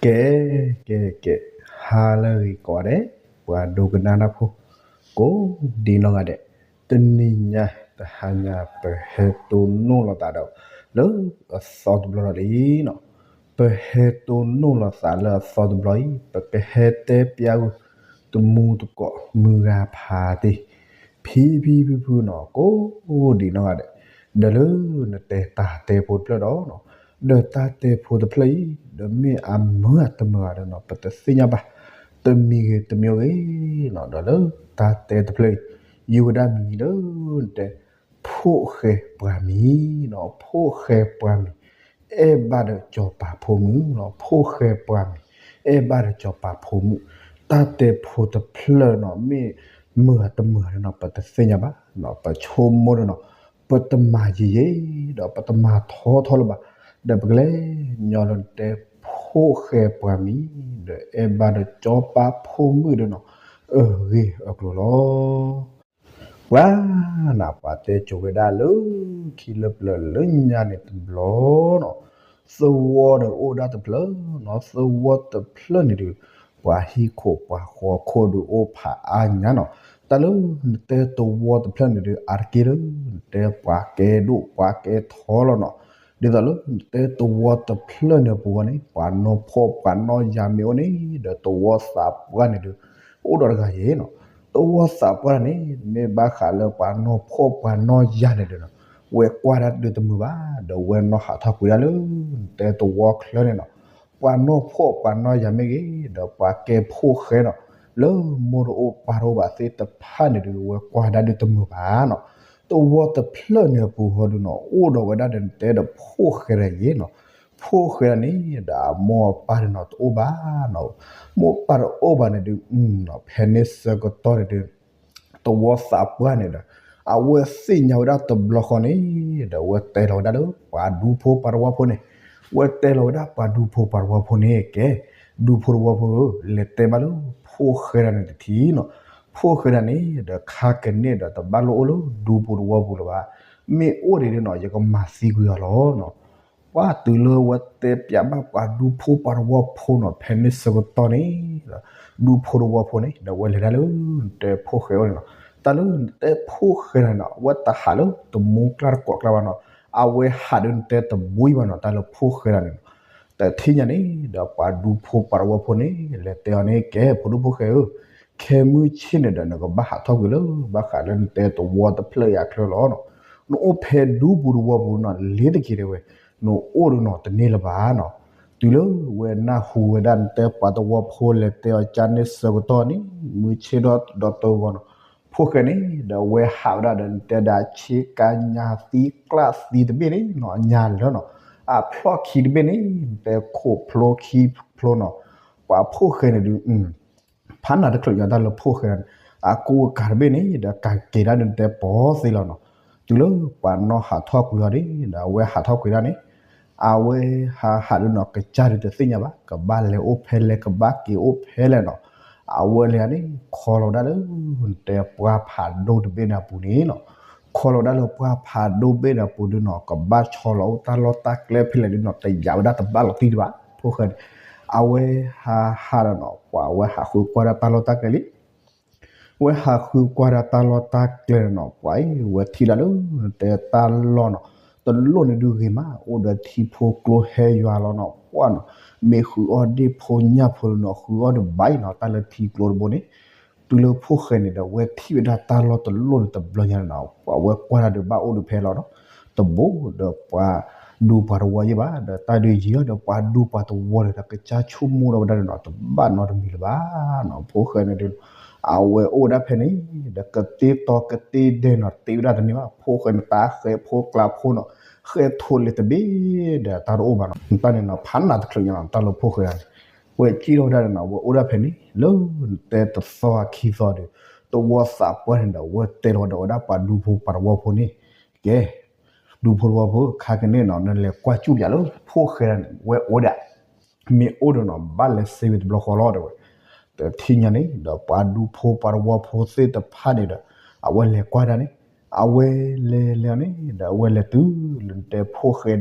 ကဲ ကဲ ကဲ ဟါလၢအဂ့ၤကိးဂၤဒဲး ပှၤဒိကနၣ်တၢ်ဖိ ကိးဒံနီၢ်ဂၤဒဲး, တနံၤညါတဟါညါ ပဟဲတိၢ်နီၣ်လိာ်သးဒီး လၢအသီတဘျီလီၤလံနီၤ. ပဟဲတိၢ်နီၣ်လိာ်သးလၢအသီတဘျီအံၤ ပကဟဲတဲပျးဂုာ် တမူတကိး မုၢ်ဂၤဖးတ့ၢ် ဖံဖံဖုဖုနီၤ ကိးဒံနီၢ်ဂၤဒဲး, ဒီးလၢနတဲတၢ်တဲဖိတဖျၢၣ်ဒီး ဒီးတၢ်တဲဖိတဖျၢၣ်အံၤ ဒီးမ့ၢ်အမုာ်အတမုာ်ဂၤဒီးနီၤ ပတသ့ၣ်ညါဘၣ်, တမံၤဂ့ၤတမံၤဂ့ၤနီၤ ဒီးလၢတၢ်တဲတဖျၢၣ်အံၤ ယုၢ်ဝဲဒၣ်မံၤလၢ နတဲ ဖိၣ်ဃဲပှၤမံၤနီၤ ဖိၣ်ဃဲပှၤမံၤ အဲၣ်ဘၣ်ဒီးစီၤပၤဖိမုၣ်နီၤ ဖိၣ်ဃဲပှၤမံၤ အဲၣ်ဘၣ်ဒီးစီၤပၤဖိမုၣ်, တၢ်တဲဖိတဖျၢၣ်နီၤ မ့ၢ်မုာ်အတမုာ်ဂၤဒီးနီၤ ပတသ့ၣ်ညါဘၣ်နီၤ ပဆိကမိၣ်ဒီးနီၤ ပတမၤယံာ်ယံာ် ဒီးပတမၤထီထီလၢၤဘၣ်, ဒီးပကလဲၤညီလၢနတဲ ဖိၣ်ဃဲပှၤမံၤ ဒီးအဲၣ်ဘၣ်ဒီးစီၤပၤဖိမုၣ်ဒီးနီၤ အဂ့ၢ်အကျိၤလီၤ. ပှၤနၤ ပှၤတဲကိၤဝဲဒၣ်လၢ ခံလၢပျၢၤလၢညါန့ၣ်တဘျီနီၤ, သဝီဒီးအိၣ်ဒၣ်တဖျၢၣ်နီၤ သဝီတဖျၢၣ်န့ၣ်ဒီး ပှၤဟံၣ်ခိၣ်ပှၤဃီခိၣ်ဒီးအိၣ်ဖးအါညါနီၤ, တၢ်လၢနတဲသဝီတဖျၢၣ်န့ၣ်ဒီး အါတက့ၢ်လၢ နတဲပှၤကဲဒိၣ်ပှၤကဲထီလီၤနီၤ, ဒ်သိးလၢနတဲသဝီတဖျၢၣ်န့ၣ်အပူၤဃီန့ၣ် ပှၤနီၢ်ဖှီၣ်ပှၤနီၢ်ယၤမ့ၢ်အိၣ်န့ၣ် ဒီးသဝီသးပှၢ်န့ၣ်ဒီး အိၣ်ဒီးတဂၤယ့ၤနီၤ, သဝီသးပှၢ်န့ၣ် မ့ၢ်ဘၣ်ဃးလၢပှၤနီၢ်ဖှီၣ်ပှၤနီၢ်ယၤန့ၣ်ဒီးနီၤ ဝဲကွၢ်ဒၣ်ဒုးတမုာ်ဘၣ် ဒီးဝဲနီၢ်ဟးထီၣ်ကွံာ်ဒၣ်လၢ နတဲသဝီချၢန့ၣ်နီၤ, ပှၤနီၢ်ဖှီၣ်ပှၤနီၢ်ယၤမ့ၢ်ဂ့ၤ ဒီးပှၤကဲဖိၣ်ဃဲနီၤ လၢမိၢ်တအိၣ်ပၢ်တအိၣ်ဘၣ်သ့ၣ်တဖၣ်န့ၣ်ဒီး ဝဲကွၢ်ဒၣ်ဒုးတမုာ်ဘၣ်နီၤ, သဝီတဖျၢၣ်န့ၣ်အပူၤဃီဒီးနီၤ အိၣ်ဒီးဝဲဒၣ်ဒီးနတဲဒီးဖိၣ်ဃဲတဂၤယ့ၤနီၤ, ဖိၣ်ဃဲတဂၤန့ၣ် ဒီးအမိၢ်အပၢ်ဒီးနီၤ တအိၣ်ဘၣ်နီၤ, မိၢ်ပၢ်တအိၣ်ဘၣ်န့ၣ်ဒီး ဖဲန့ၣ်ဆၢကတီၢ်န့ၣ်ဒီး သဝီသးပှၢ်န့ၣ်ဒီး အဝဲသ့ၣ်ညါဝဲဒၣ်တဘျီဃီန့ၣ် ဒီးဝဲတဲလီၤဝဲဒၣ်လၢ ပှၤဒူဖိပှၤသဝီဖိန့ၣ်, ဝဲတဲလီၤဝဲဒၣ်ပှၤဒူဖိပှၤသဝီဖိန့ၣ် ကဲ ဒူဖိသဝီဖိဧၢ, လဲၤတဲဘၣ်လၢဖိၣ်ဃဲတဂၤန့ၣ်တထံၣ်နီၤ, ဖိၣ်ဃဲတဂၤန့ၣ်ဒီး ခါကန့ၢ်ဒီးတဘၣ်လိၣ်အိၣ်လၢဒူဖိသဝီပူၤလၢၤဘၣ်, မ့ၢ်အိၣ်ဒံးဒီးနီၤ ယကမၤသံကွံာ်အီၤလီၤနီၤ. ပှၤတုၤလၢဝဲတဲပျးဘၣ်ပှၤဒူဖိပှၤသဝီဖိနီၤ ဖဲန့ၣ်ဆၢကတီၢ်န့ၣ် ဒူဖိသဝီဖိန့ၣ် ဒီးဝဲလဲၤဒၣ်လၢ နတဲဖိၣ်ဃဲအိၣ်န့ၣ်နီၤ, တၢ်လၢနတဲဖိၣ်ဃဲတဂၤန့ၣ်နီၤ အဝဲတဟးလၢတမူကျါတကိးကျါဘၣ်နီၤ, အဝဲဟးဒီးနတဲတဘှံးဘၣ်နီၤ တၢ်လၢဖိၣ်ဃဲတဂၤန့ၣ်နီၤ, တထံၣ်ညါန့ၣ် ဒီးပှၤဒူဖိပှၤသဝီဖိန့ၣ် လဲၤတဲအီၤန့ၣ် ကဲ ဖိဒိၣ်ဖိၣ်ဃဲဧၢ, ခဲမုၢ်ဆ့ၣ်န့ၣ်ဒီး နကဘၣ်ဟးထီၣ်ကွံာ်လၢ ဘၣ်ဃးလၢနတဲသဝီတဖျၢၣ်အံၤအချၢလီၤနီၤ, နအိၣ်ဖဲဒူပူၤသဝီပူၤနီၤ လ့ၤတက့ၤတဲဝဲ, နအိၣ်ဒီးနီၤတန့ၢ်လၢၤဘၣ်နီၤ, တုၤလၢဝဲနၢ်ဟူဝဲဒၣ်နတဲပှၤသဝီဖိလဲၤတဲအီၤကန့ၣ်ဆၢကတီၢ်န့ၣ် မုၢ်ဆ့ၣ်ဒီးဒီးတဂီၤနီၤ, ဖိၣ်ဃဲန့ၣ် ဒီးဝဲဟးဝဲဒၣ်ဒီးနတဲဒီးဆ့ကၤညါသံကျၣ်သံတဘ့ၣ်န့ၣ်နီၤ ညါလၢာ်နီၤ, အဖျီၣ်ခံတဘ့ၣ်န့ၣ် နတဲခိၣ်ဖျိခံဖျိနီၤ, ပှၤဖိၣ်ဃဲန့ၣ်ဒုး ဖးနၤတချုးညါတၢ်လၢဖိၣ်ဃဲန့ၣ် အကူအကၤတဘ့ၣ်န့ၣ် ဒီးကၤက့ၤဒၣ်ဒုးနတဲပိာ်သ့လီၤနီၤ, တုၤလၢပှၤနီၢ်ဟးထီၣ်ကွံာ်အီၤန့ၣ် ဒီးအဝဲဟးထီၣ်ကွံာ်ဒၣ်န့ၣ် အဝဲဟးဟးဒုးနီၤ ကစၢ်ဒုးတသ့ၣ်ညါဘၣ် ကဘၣ်လဲၤအိၣ်ဖဲလဲၣ် ကဘၣ်က့ၤအိၣ်ဖဲလဲၣ်နီၤ, အဝဲလဲၤန့ၣ် ခီလီၤဝဲဒၣ်လၢ နတဲပှၢ်ဖးဒိၣ်တဘ့ၣ်န့ၣ်အပူၤန့ၣ်နီၤ, ခီလီၤဝဲဒၣ်လၢပှၢ်ဖးဒိၣ်ဘ့ၣ်န့ၣ်အပူၤဒုးနီၤ ကဘၣ်ဆီလီၤအိၣ်တၢ်လီၢ်တၢ်ကျဲဖဲလဲၣ်ဒုးနီၤ တယာ်ဝဲဒၣ်တဘၣ်လီၤတံၢ်တဘၣ် ဖိၣ်ဃဲန့ၣ်, အဝဲဟးဟးဒီးနီၤ ပှၤဝဲဟးဃုကွၢ်ဒၣ်တၢ်လီၢ်တၢ်ကျဲလံ ဝဲဟးဃုကွၢ်ဒၣ်တၢ်လီၢ်တၢ်ကျဲနီၤ ပှၤအံၤ ဝဲထံၣ်ဒၣ်လၢ နတဲတၢ်လီၢ်နီၤ တလိၣ်န့ၣ်ဒုးဂ့ၤမး အိၣ်ဒီးထံဖိကျိဟဲယွၤလီၤနီၤ ပှၢ်နီၤ မ့ၢ်ဃုအီၣ်ဒ့ၣ်ဖိညၣ်ဖိနီၤ ဃုအီၣ်ဒံးဘၣ်အံၤနီၤ တၢ်လၢထံကျိတဘိန့ၣ်, တုၤလၢဖိၣ်ဃဲန့ၣ်ဒီး ဝဲထံၣ်ဝဲဒၣ်တၢ်လီၢ်တလိၣ်န့ၣ်တဘျီညါန့ၣ်နီၤ ပှၤဝဲကွၢ်ဒၣ်ဒီးဘၣ်အိၣ်ဒုးဖဲလီၤနီၤ, တဘိဒီးပှၤဒူပှၤသဝီယဲၢ်ဘၣ် ဒီးတၢ်ဒုးယံၤအီၤဒီးပှၤဒူပှၤသဝီန့ၣ်ဒီး ကစၢ်ဆိကမိၣ်ဒီးဝဲဒၣ်န့ၣ်နီၤ တဘၣ်နီတမံၤလၢၤဘၣ်နီၤ ဖိၣ်ဃဲန့ၣ်ဒီး အဝဲအိၣ်ဝဲဒၣ်ဖဲန့ၣ် ဒီးကတ့တီကတ့ဒဲးနီၤ တ့ဝဲဒၣ်တန့ၢ်ဘၣ် ဖိၣ်ဃဲန့ၣ် တၢ်ဃဲးဖိကျါဖိနီၤ ဃဲးထိးလဲၤတဘ့ၣ်ဒီးတၢ်တအိၣ်ဘၣ်နီၤ တၢ်န့ၣ်နီၤ ဖးနၤတချုးညါနီၤ တၢ်လၢဖိၣ်ဃဲန့ၣ် ဝဲကံၣ်ထီၣ်ဝဲဒၣ်န့ၣ်နီၤ ဝဲအိၣ်ဒၣ်ဖဲန့ၣ် လၢနတဲတသီခံသီဒီး သဝီသးပှၢ်န့ၣ်ဒီး ဝဲတဲလီၤဒီးဝဲဒၣ်ပှၤဒူဖိပှၤသဝီဖိန့ၣ် ကဲ ဒူဖိသဝီဖိ ခါကန့ၣ်နီၤ နလဲၤကွၢ်စူၣ်ပၠးလၢဖိၣ်ဃဲန့ၣ် ဝဲအိၣ်ဒၣ် မ့ၢ်အိၣ်ဒီးနီၤ ဘၣ်လဲၤစ့ဝံၤတဘျီဃီလီၤတဲဝဲ, တထံၣ်ညါန့ၣ် ဒီးပှၤဒူဖိပှၤသဝီဖိသ့ၣ်တဖၣ်န့ၣ်ဒီး အဝဲလဲၤကွၢ်ဒၣ်န့ၣ် အဝဲလဲၤလဲၤန့ၣ် ဒီးအဝဲလဲၤတုၤလၢနတဲဖိၣ်ဃဲ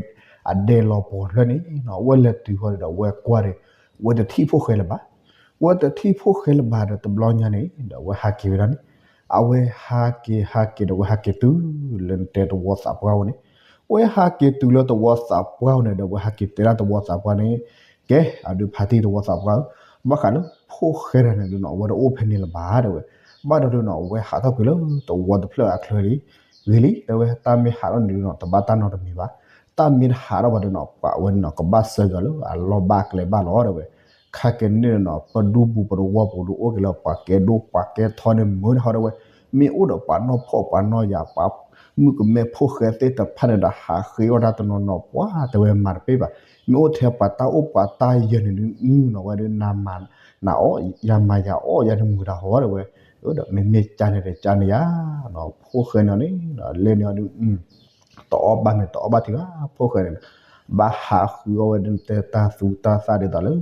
အဒဲလီၤပှီၤဖျၢၣ်န့ၣ်နီၤ အဝဲလဲၤတုၤဃီဒီး အဝဲကွၢ်ဒီး ဝဲတထံၣ်ဖိၣ်ဃဲလၢၤဘၣ်. ဝဲတထံၣ်ဖိၣ်ဃဲလၢၤဘၣ်ဒီးတဘျီညါန့ၣ် ဒီးဝဲဟးက့ၤဝဲဒၣ်န့ၣ်, အဝဲဟးက့ၤဟးက့ၤဒီးဝဲဟးက့ၤတုၤလၢနတဲသဝီသးပှၢ်အအိၣ်န့ၣ်, ဝဲဟးက့ၤတုၤလၢသဝီသးပှၢ်အအိၣ်န့ၣ် ဒီးဝဲဟးက့ၤတဲဒၣ်သဝီသးပှၢ်န့ၣ်, ကဲ အဒုးဖါတံၢ်သဝီသးပှၢ်ဧၢ, ဘၣ်ဃးလၢဖိၣ်ဃဲတဂၤန့ၣ်ဒုးနီၤ အဝဲတအိၣ်ဖဲန့ၣ်လၢၤဘၣ်တဲဝဲ, ဘၣ်ဒီးဒုးနီၤ အဝဲဟးထီၣ်ကွံာ်လၢသဝီတဖျၢၣ်အချၢလံ, ဂ့ၤလံ တဲဝဲ တၢ်မ့ၢ်ဟးထီၣ်န့ၣ်ဒုးနီၤ တဘၣ်တၢ်နီတမံၤဘၣ်, တၢ်မ့ၢ်တဟးထီၣ်ဘၣ်ဒုးနီၤ ပှၤဝဲန့ၣ်နီၤ ကဘၣ်စၢၤကၤလၢအလီၢ်ဘၣ်အကျဲဘၣ်လီၤတဲဝဲ, ခါကဲန့ၣ်နီၤ ပဒူပူၤပသဝီပူၤဒုးအိၣ်က့ၤလၢပှၤကဲဒိၣ်ပှၤကဲထီန့ၣ်မုာ်ထီတဲဝဲ, မ့ၢ်အိၣ်ဒီးပှၤနီၢ်ဖှီၣ်ပှၤနီၢ်ယာ် ပှၤမုၣ်ကမဲဖိၣ်ဃဲသ့ၣ်တဖၣ်န့ၣ်ဒီးဟးဃ့အီၣ်တၢ်တနီၤနီၤ ပှၤတဲဝဲမၤတပ့ၢ်ဘၣ်, မ့ၢ်အိၣ်ထဲပှၤတၢ်အိၣ်ပှၤတၢ်ယၢၤန့ၣ်ဒုး နနီၤဝဲဒုး နၤမၤနၤအီၣ် ယၤမၤယၤအီၣ် ယၤဒုးမုာ်တၢ်ဟီတဲဝဲ, ဒီးမ့မ့ၢ်ကန့ၣ်ဒီးကန့ၣ်ယါ, ဖိၣ်ဃဲန့ၣ်န့ၣ် လဲၤန့ၣ်အီၤဒုး တအီၣ်ဘၣ်မ့ၢ်တအီၣ်ဘၣ်ထံဘၣ် ဖိၣ်ဃဲန့ၣ်, ဘၣ်ဟးဃုအီၣ်ဝဲဒၣ်တဲတၢ်သူတၢ်သၣ်ဒ်သိးလၢ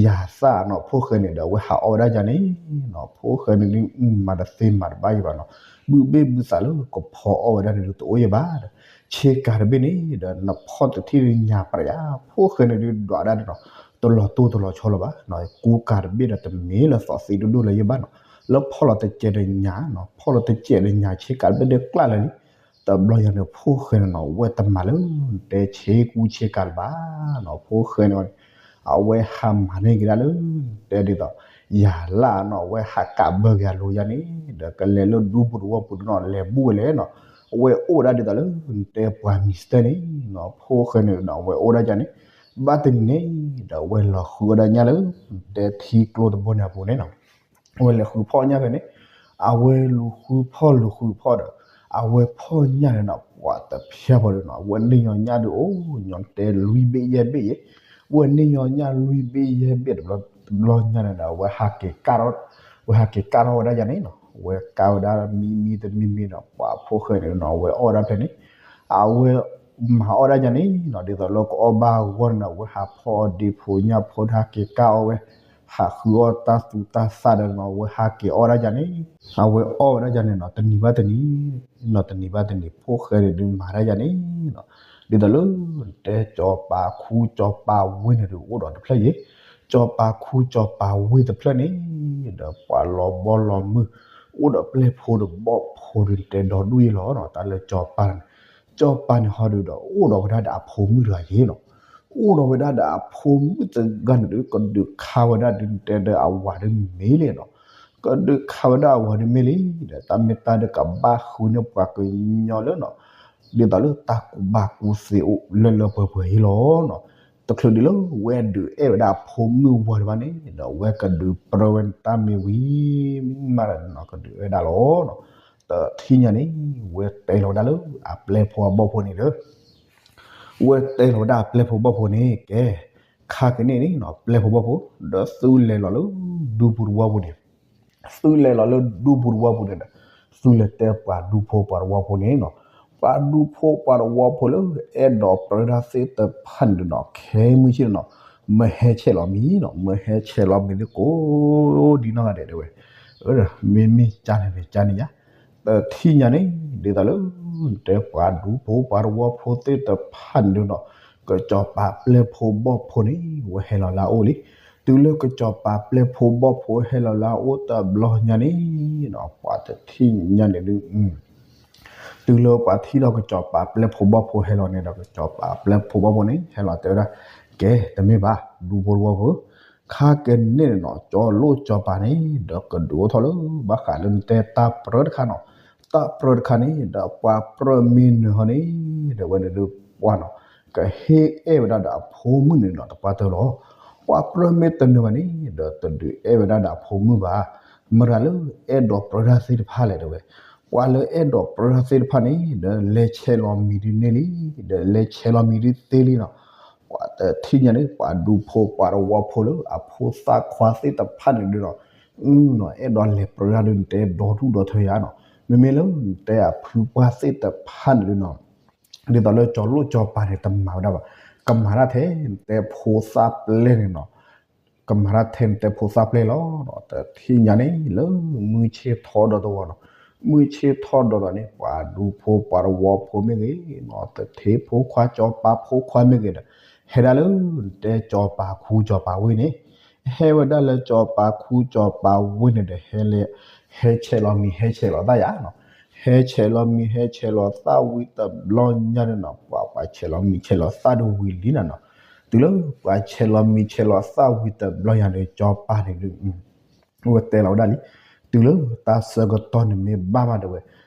ယၤသၣ်နီၤ ဖိၣ်ဃဲန့ၣ်ဒီး အဝဲဟးအီၣ်ဝဲဒၣ်ယၤန့ၣ်နီၤ ဖိၣ်ဃဲန့ၣ်ဒုး မၤတသ့မၤတဘၣ်ယံၤဘၣ်နီၤ, ဘုဘ့ၣ်ဘုသးလၢကဖီအီၣ်ဝဲဒၣ်န့ၣ်ဒုးတအိၣ်ယံၤဘၣ်ဒီး, ဆ့ကၤတဘ့ၣ်န့ၣ်ဒီး နဖီၣ်တထံၣ်ညါပြးယါ ဖိၣ်ဃဲန့ၣ်ဒုးဒွးဒၣ်န့ၣ်နီၤ, တလီၤတိၢ်တလီၤဆီလၢၤဘၣ်နီၤ, ကူကၤတဘ့ၣ်ဒီးတမ့ၢ်လၢသီသံဒိၣ်ဒိၣ်လၢၤယံၤဘၣ်နီၤ, လၢဖီၣ်လီၤတစဲးတညါနီၤ ဖီၣ်လီၤတစဲးတညါ ဆ့ကၤတဘ့ၣ်ဒုးကျၢ်လၢာ်လံ, တဘျီညါန့ၣ် ဖိၣ်ဃဲန့ၣ်နီၤ ဝဲတမၤလၢ တဲဆ့ကူဆ့ကၤလၢၤဘၣ်နီၤ ဖိၣ်ဃဲန့ၣ် အဝဲဟးမၤန့ၢ်က့ၤဒၣ်လၢ တဲဒ်သိး ယၤလၣ်နီၤ အဝဲဟးကးဘၢက့ၤအလိၤယါန့ၣ် ဒီးကလဲၤလၢဒူပူၤသဝီပူၤဒုးနီၤ လဲၤဘူၣ်ဝဲလဲၣ်နီၤ, အဝဲအိၣ်ဝဲဒၣ်ဒ်သိးလၢ တဲပှၤမံၤစတၢၢ်န့ၣ်နီၤ ဖိၣ်ဃဲန့ၣ်နီၤ အဝဲအိၣ်ဒၣ်ယါန့ၣ်, ဘၣ်တနံၤန့ၣ်ဒီး အဝဲလီၤဃုအီၣ်ဒၣ်ညၣ်လၢ တဲထံကျိတဘိန့ၣ်အပူၤန့ၣ်နီၤ အဝဲလဲၤဃုဖီၣ်ညၣ်ဖဲန့ၣ်, အဝဲလူၤဃုဖီၣ်လူၤဃုဖီၣ်ဒီး, အဝဲဖီၣ်ညၣ်န့ၣ်နီၤ ပှၤတဖျါဖီဒုးနီၤ အဝဲန့ၢ်ညီညၣ်ဒုးအိၣ်ညီတဲလွံၢ်ဘ့ၣ်ယဲၢ်ဘ့ၣ်ယဲၢ်, အဝဲန့ၢ်ညီညၣ်လွံၢ်ဘ့ၣ်ယဲၢ်ဘ့ၣ်တဘျီညါန့ၣ်ဒီး အဝဲဟးက့ၤကၢ်ထီၣ်, အဝဲဟးက့ၤကၢ်ထီၣ်ဝဲဒၣ်ယါန့ၣ်နီၤ အဝဲကၢ်ဝဲဒၣ်မံမံတမံမံနီၤ ပှၤဖိၣ်ဃဲန့ၣ်နီၤ အဝဲအီၣ်ဝဲဒၣ်ဖဲန့ၣ်, အဝဲ မၤအီၣ်ဒၣ်ယါန့ၣ်နီၤ ဒ်သိးလၢကအီၣ်ဘၣ်အဂီၢ်န့ၣ်ဒီး အဝဲဟးဖီၣ်အီၣ်ဒ့ဖိညၣ်ဖိဒီးဟးက့ၤကၢ်အီၣ်ဝဲ, ဟးဃုအီၣ်တၢ်သူတၢ်သၣ်ဒီးနီၤ အဝဲဟးက့ၤအီၣ်ဒၣ်ယါန့ၣ်, အဝဲအီၣ်ဝဲဒၣ်ယါန့ၣ်နီၤ တနံၤဘၣ်တနံၤ, နီၤတနံၤဘၣ်တနံၤ ဖိၣ်ဃဲန့ၣ်ဒုးမၤဒၣ်ယါန့ၣ်နီၤ, ဒ်သိးလၢ တဲစီၤပၤခူစီၤပၤဝ့ၢ်န့ၣ်ဒုး အိၣ်ဒီးတဖျၢၣ်ယဲၢ်, စီၤပၤခူစီၤပၤဝ့ၢ်တဖျၢၣ်န့ၣ် ဒီးပှၤလီၤဘီလီၤမုၢ်, အိၣ်ဒီးပျဲၢ်ဖိဒီးဘီၣ်ဖိဒုးတဲဒီဒူၣ်ယဲၢ်လီၤနီၤ တၢ်လၢစီၤပၤန့ၣ်, စီၤပၤန့ၣ်ဟီဒုးဒီး အိၣ်ဒီးဝဲဒၣ်ဒီးအဖိမုၣ်တဂၤယဲၢ်နီၤ, အိၣ်ဒီးဝဲဒၣ်ဒီးအဖိမုၣ်တဂၤန့ၣ်ဒုး ကဒုးခါဝဲဒၣ်ဒုးတဲဒီးအဝၤဒုးမ့ၢ်လံနီၤ, ကဒုးခါဝဲဒၣ်အဝၤဒုးမ့ၢ်လံ, ဒီးတၢ်မ့ၢ်တၢ်ဒုးကဘၣ်ဃုန့ၢ်ပှၤကညီလၢနီၤ, ဒ်သိးလၢတၢ်ကူၣ်ဘၣ်ကူၣ်သ့အိၣ်လၢလၢပှဲၤပှဲၤယဲၢ်လီၤနီၤ, တချုးဒ်လၢဝဲဒုးအဲၣ်ဝဲဒၣ်အဖိမုၣ်ဝၤတဘၣ်န့ၣ် ဒီးဝဲကဒုးပြၢဝဲတၢ်မ့ၢ်ဝံၤမးဒီးနီၤ ကဒုးအဲၣ်ဒၣ်လီၤနီၤ, တထံၣ်ညါန့ၣ် ဝဲတဲလီၤဝဲဒၣ်လၢအပျဲၢ်ဖိအဘီၣ်ဖိန့ၣ်ဒီး ဝဲတဲလီၤဝဲဒၣ်အပျဲၢ်ဖိဘီၣ်ဖိန့ၣ် ကဲ, ခါကန့ၣ်န့ၣ်နီၤ ပျဲၢ်ဖိဘီၣ်ဖိ ဒီးသုလဲၤလီၤလၢဒူပူၤတဝီပူၤန့ၣ်, သုလဲၤလီၤလၢဒူပူၤတဝီပူၤန့ၣ်ဒီး သုလဲၤတဲပှၤဒူဖိပှၤတဝီဖိန့ၣ်နီၤ, ပှၤဒူဖိပှၤတဝီဖိလၢအဲၣ်ဒိးပြၢတၢ်သ့ၣ်တဖၣ်န့ၣ်ဒီးနီၤ ခဲမုၢ်ဆ့ၣ်န့ၣ်နီၤ မၢဟဲဆဲးလီၤမံၤနီၤ မၢဟဲဆဲးလီၤမံၤလၢကိးဒံနီၢ်ဂၤဒဲးတဲဝဲ, မ့မ့ၢ်ကန့ၣ်န့ၣ် ကန့ၣ်ယါ, တထံၣ်ညါန့ၣ် ဒ်သိးလၢ တဲပှၤဒူဖိပှၤတဝီဖိသ့ၣ်တဖၣ်န့ၣ်ဒုးနီၤ ကစီၤပၤပျဲၢ်ဖိဘီၣ်ဖိန့ၣ် ဝဲဟဲလီၤလၢအအိၣ်လံ, တုၤလၢကစီၤပၤပျဲၢ်ဖိဘီၣ်ဖိဟဲလီၤလၢအအိၣ်တဘျီညါန့ၣ်နီၤ ပှၤတထံၣ်ညါန့ၣ်ဒုး တုၤလၢပှၤထံၣ်ဒီးကစီၤပၤပျဲၢ်ဖိဘီၣ်ဖိဟဲလီၤန့ၣ်ဒီး ကစီၤပၤပျဲၢ်ဖိဘီၣ်ဖိန့ၣ် ဟဲလီၤတဲဝဲဒၣ်, ကဲ တမ့ၢ်ဘၣ် ဒူဖိတဝီဖိ, ခါကန့ၣ်န့ၣ်နီၤ ကၠီလိၣ်ကၠီပၤန့ၣ် ဒီးကဒုးအိၣ်ထီၣ်လၢ ဘၣ်ဃးလၢနတဲတၢ်ပြၢတခါနီၤ, တၢ်ပြၢတခါန့ၣ် ဒီးပှၤပြၢမ့ၢ်နၢၤဟီန့ၣ် ဒီးဝဲန့ၣ်ဒုးပှၤနီၤ ကဟ့ၣ်အဲၣ်ဝဲဒၣ်ဒီးအဖိမုၣ်န့ၣ်နီၤ တပှၢ်တၢၢ်လီၤ. ပှၤပြၢမ့ၢ်တနၢၤဘၣ်န့ၣ် ဒီးတဒုးအဲၣ်ဝဲဒၣ်ဒီးအဖိမုၣ်ဘၣ်. မတၤလၢအဲၣ်ဒိးပြၢတၢ်သ့ၣ်တဖၣ်လဲၣ်တဲဝဲ, ပှၤလၢအဲၣ်ဒိးပြၢတၢ်သ့ၣ်တဖၣ်န့ၣ် ဒီးလဲၤဆဲးလီၤမံၤဒုးန့ၢ်လံ, ဒီးလဲၤဆဲးလီၤမံၤဒုးသ့လံနီၤ. ပှၤတထံၣ်ညါန့ၣ် ပှၤဒူဖိပှၤတဝီဖိလၢအဖိသၣ်ခွါသ့ၣ်တဖၣ်န့ၣ်ဒုးနီၤ, အုနီၤ အဲၣ်ဒိးလဲၤပြၢတၢ်ဒုးနတဲဒီဒူၣ်ဒီထၢယါနီၤ. မ့မ့ၢ်လၢနတဲအဖုပှၢ်သ့ၣ်တဖၣ်န့ၣ်ဒုးနီၤ ဒ်သိးလၢကၠီၤလိၣ်ကၠီၤပၤန့ၣ် တမၤဝဲဒၣ်ဘၣ်. ကမၤတၢ်ထဲနတဲဖိသၣ်ပျဲၢ်န့ၣ်နီၤ. ကမၤတၢ်ထဲနတဲဖိသၣ်ပျဲၢ်လီၤ. တထံၣ်ညါန့ၣ် လၢမုၢ်ဆ့ၣ်ထီဒီးတဝီနီၤ. မုၢ်ဆ့ၣ်ထီဒီးတဝီန့ၣ် ပှၤဒူဖိပှၤတဝီဖိမ့ၢ်ဂ့ၤနီၤ, တထ့ဖိခွါကၠီၤပၤဖိခွါမ့ၢ်ဂ့ၤဒီး ဟဲဒၣ်လၢ တဲကၠီၤပၤခူကၠီၤပၤဝ့ၢ်န့ၣ်, ဟဲဝဲဒၣ်လၢကၠီၤပၤခူကၠီၤပၤဝ့ၢ်န့ၣ်ဒီး ဟဲလဲၤ ဟဲဆဲးလီၤမံၤဟဲဆဲးလီၤသၣ်ယၤနီၤ, ဟဲဆဲးလီၤမံၤဟဲဆဲးလီၤသၣ်ဝံၤတဘျီညါန့ၣ်နီၤ, ပှၤပှၤဆဲးလီၤမံၤဆဲးလီၤသၣ်ဒီးဝံၤလံနၤနီၤ, တုၤလၢပှၤဆဲးလီၤမံၤဆဲးလီၤသၣ်ဝံၤတဘျီညါဒီး ကၠီၤပၤန့ၣ်ဒုး ဝဲတဲလီၤဝဲဒၣ်လံ, တုၤလၢတၢ်ဆၢကတီၢ်န့ၣ်မ့ၢ်ဘၣ်မးတဲဝဲ,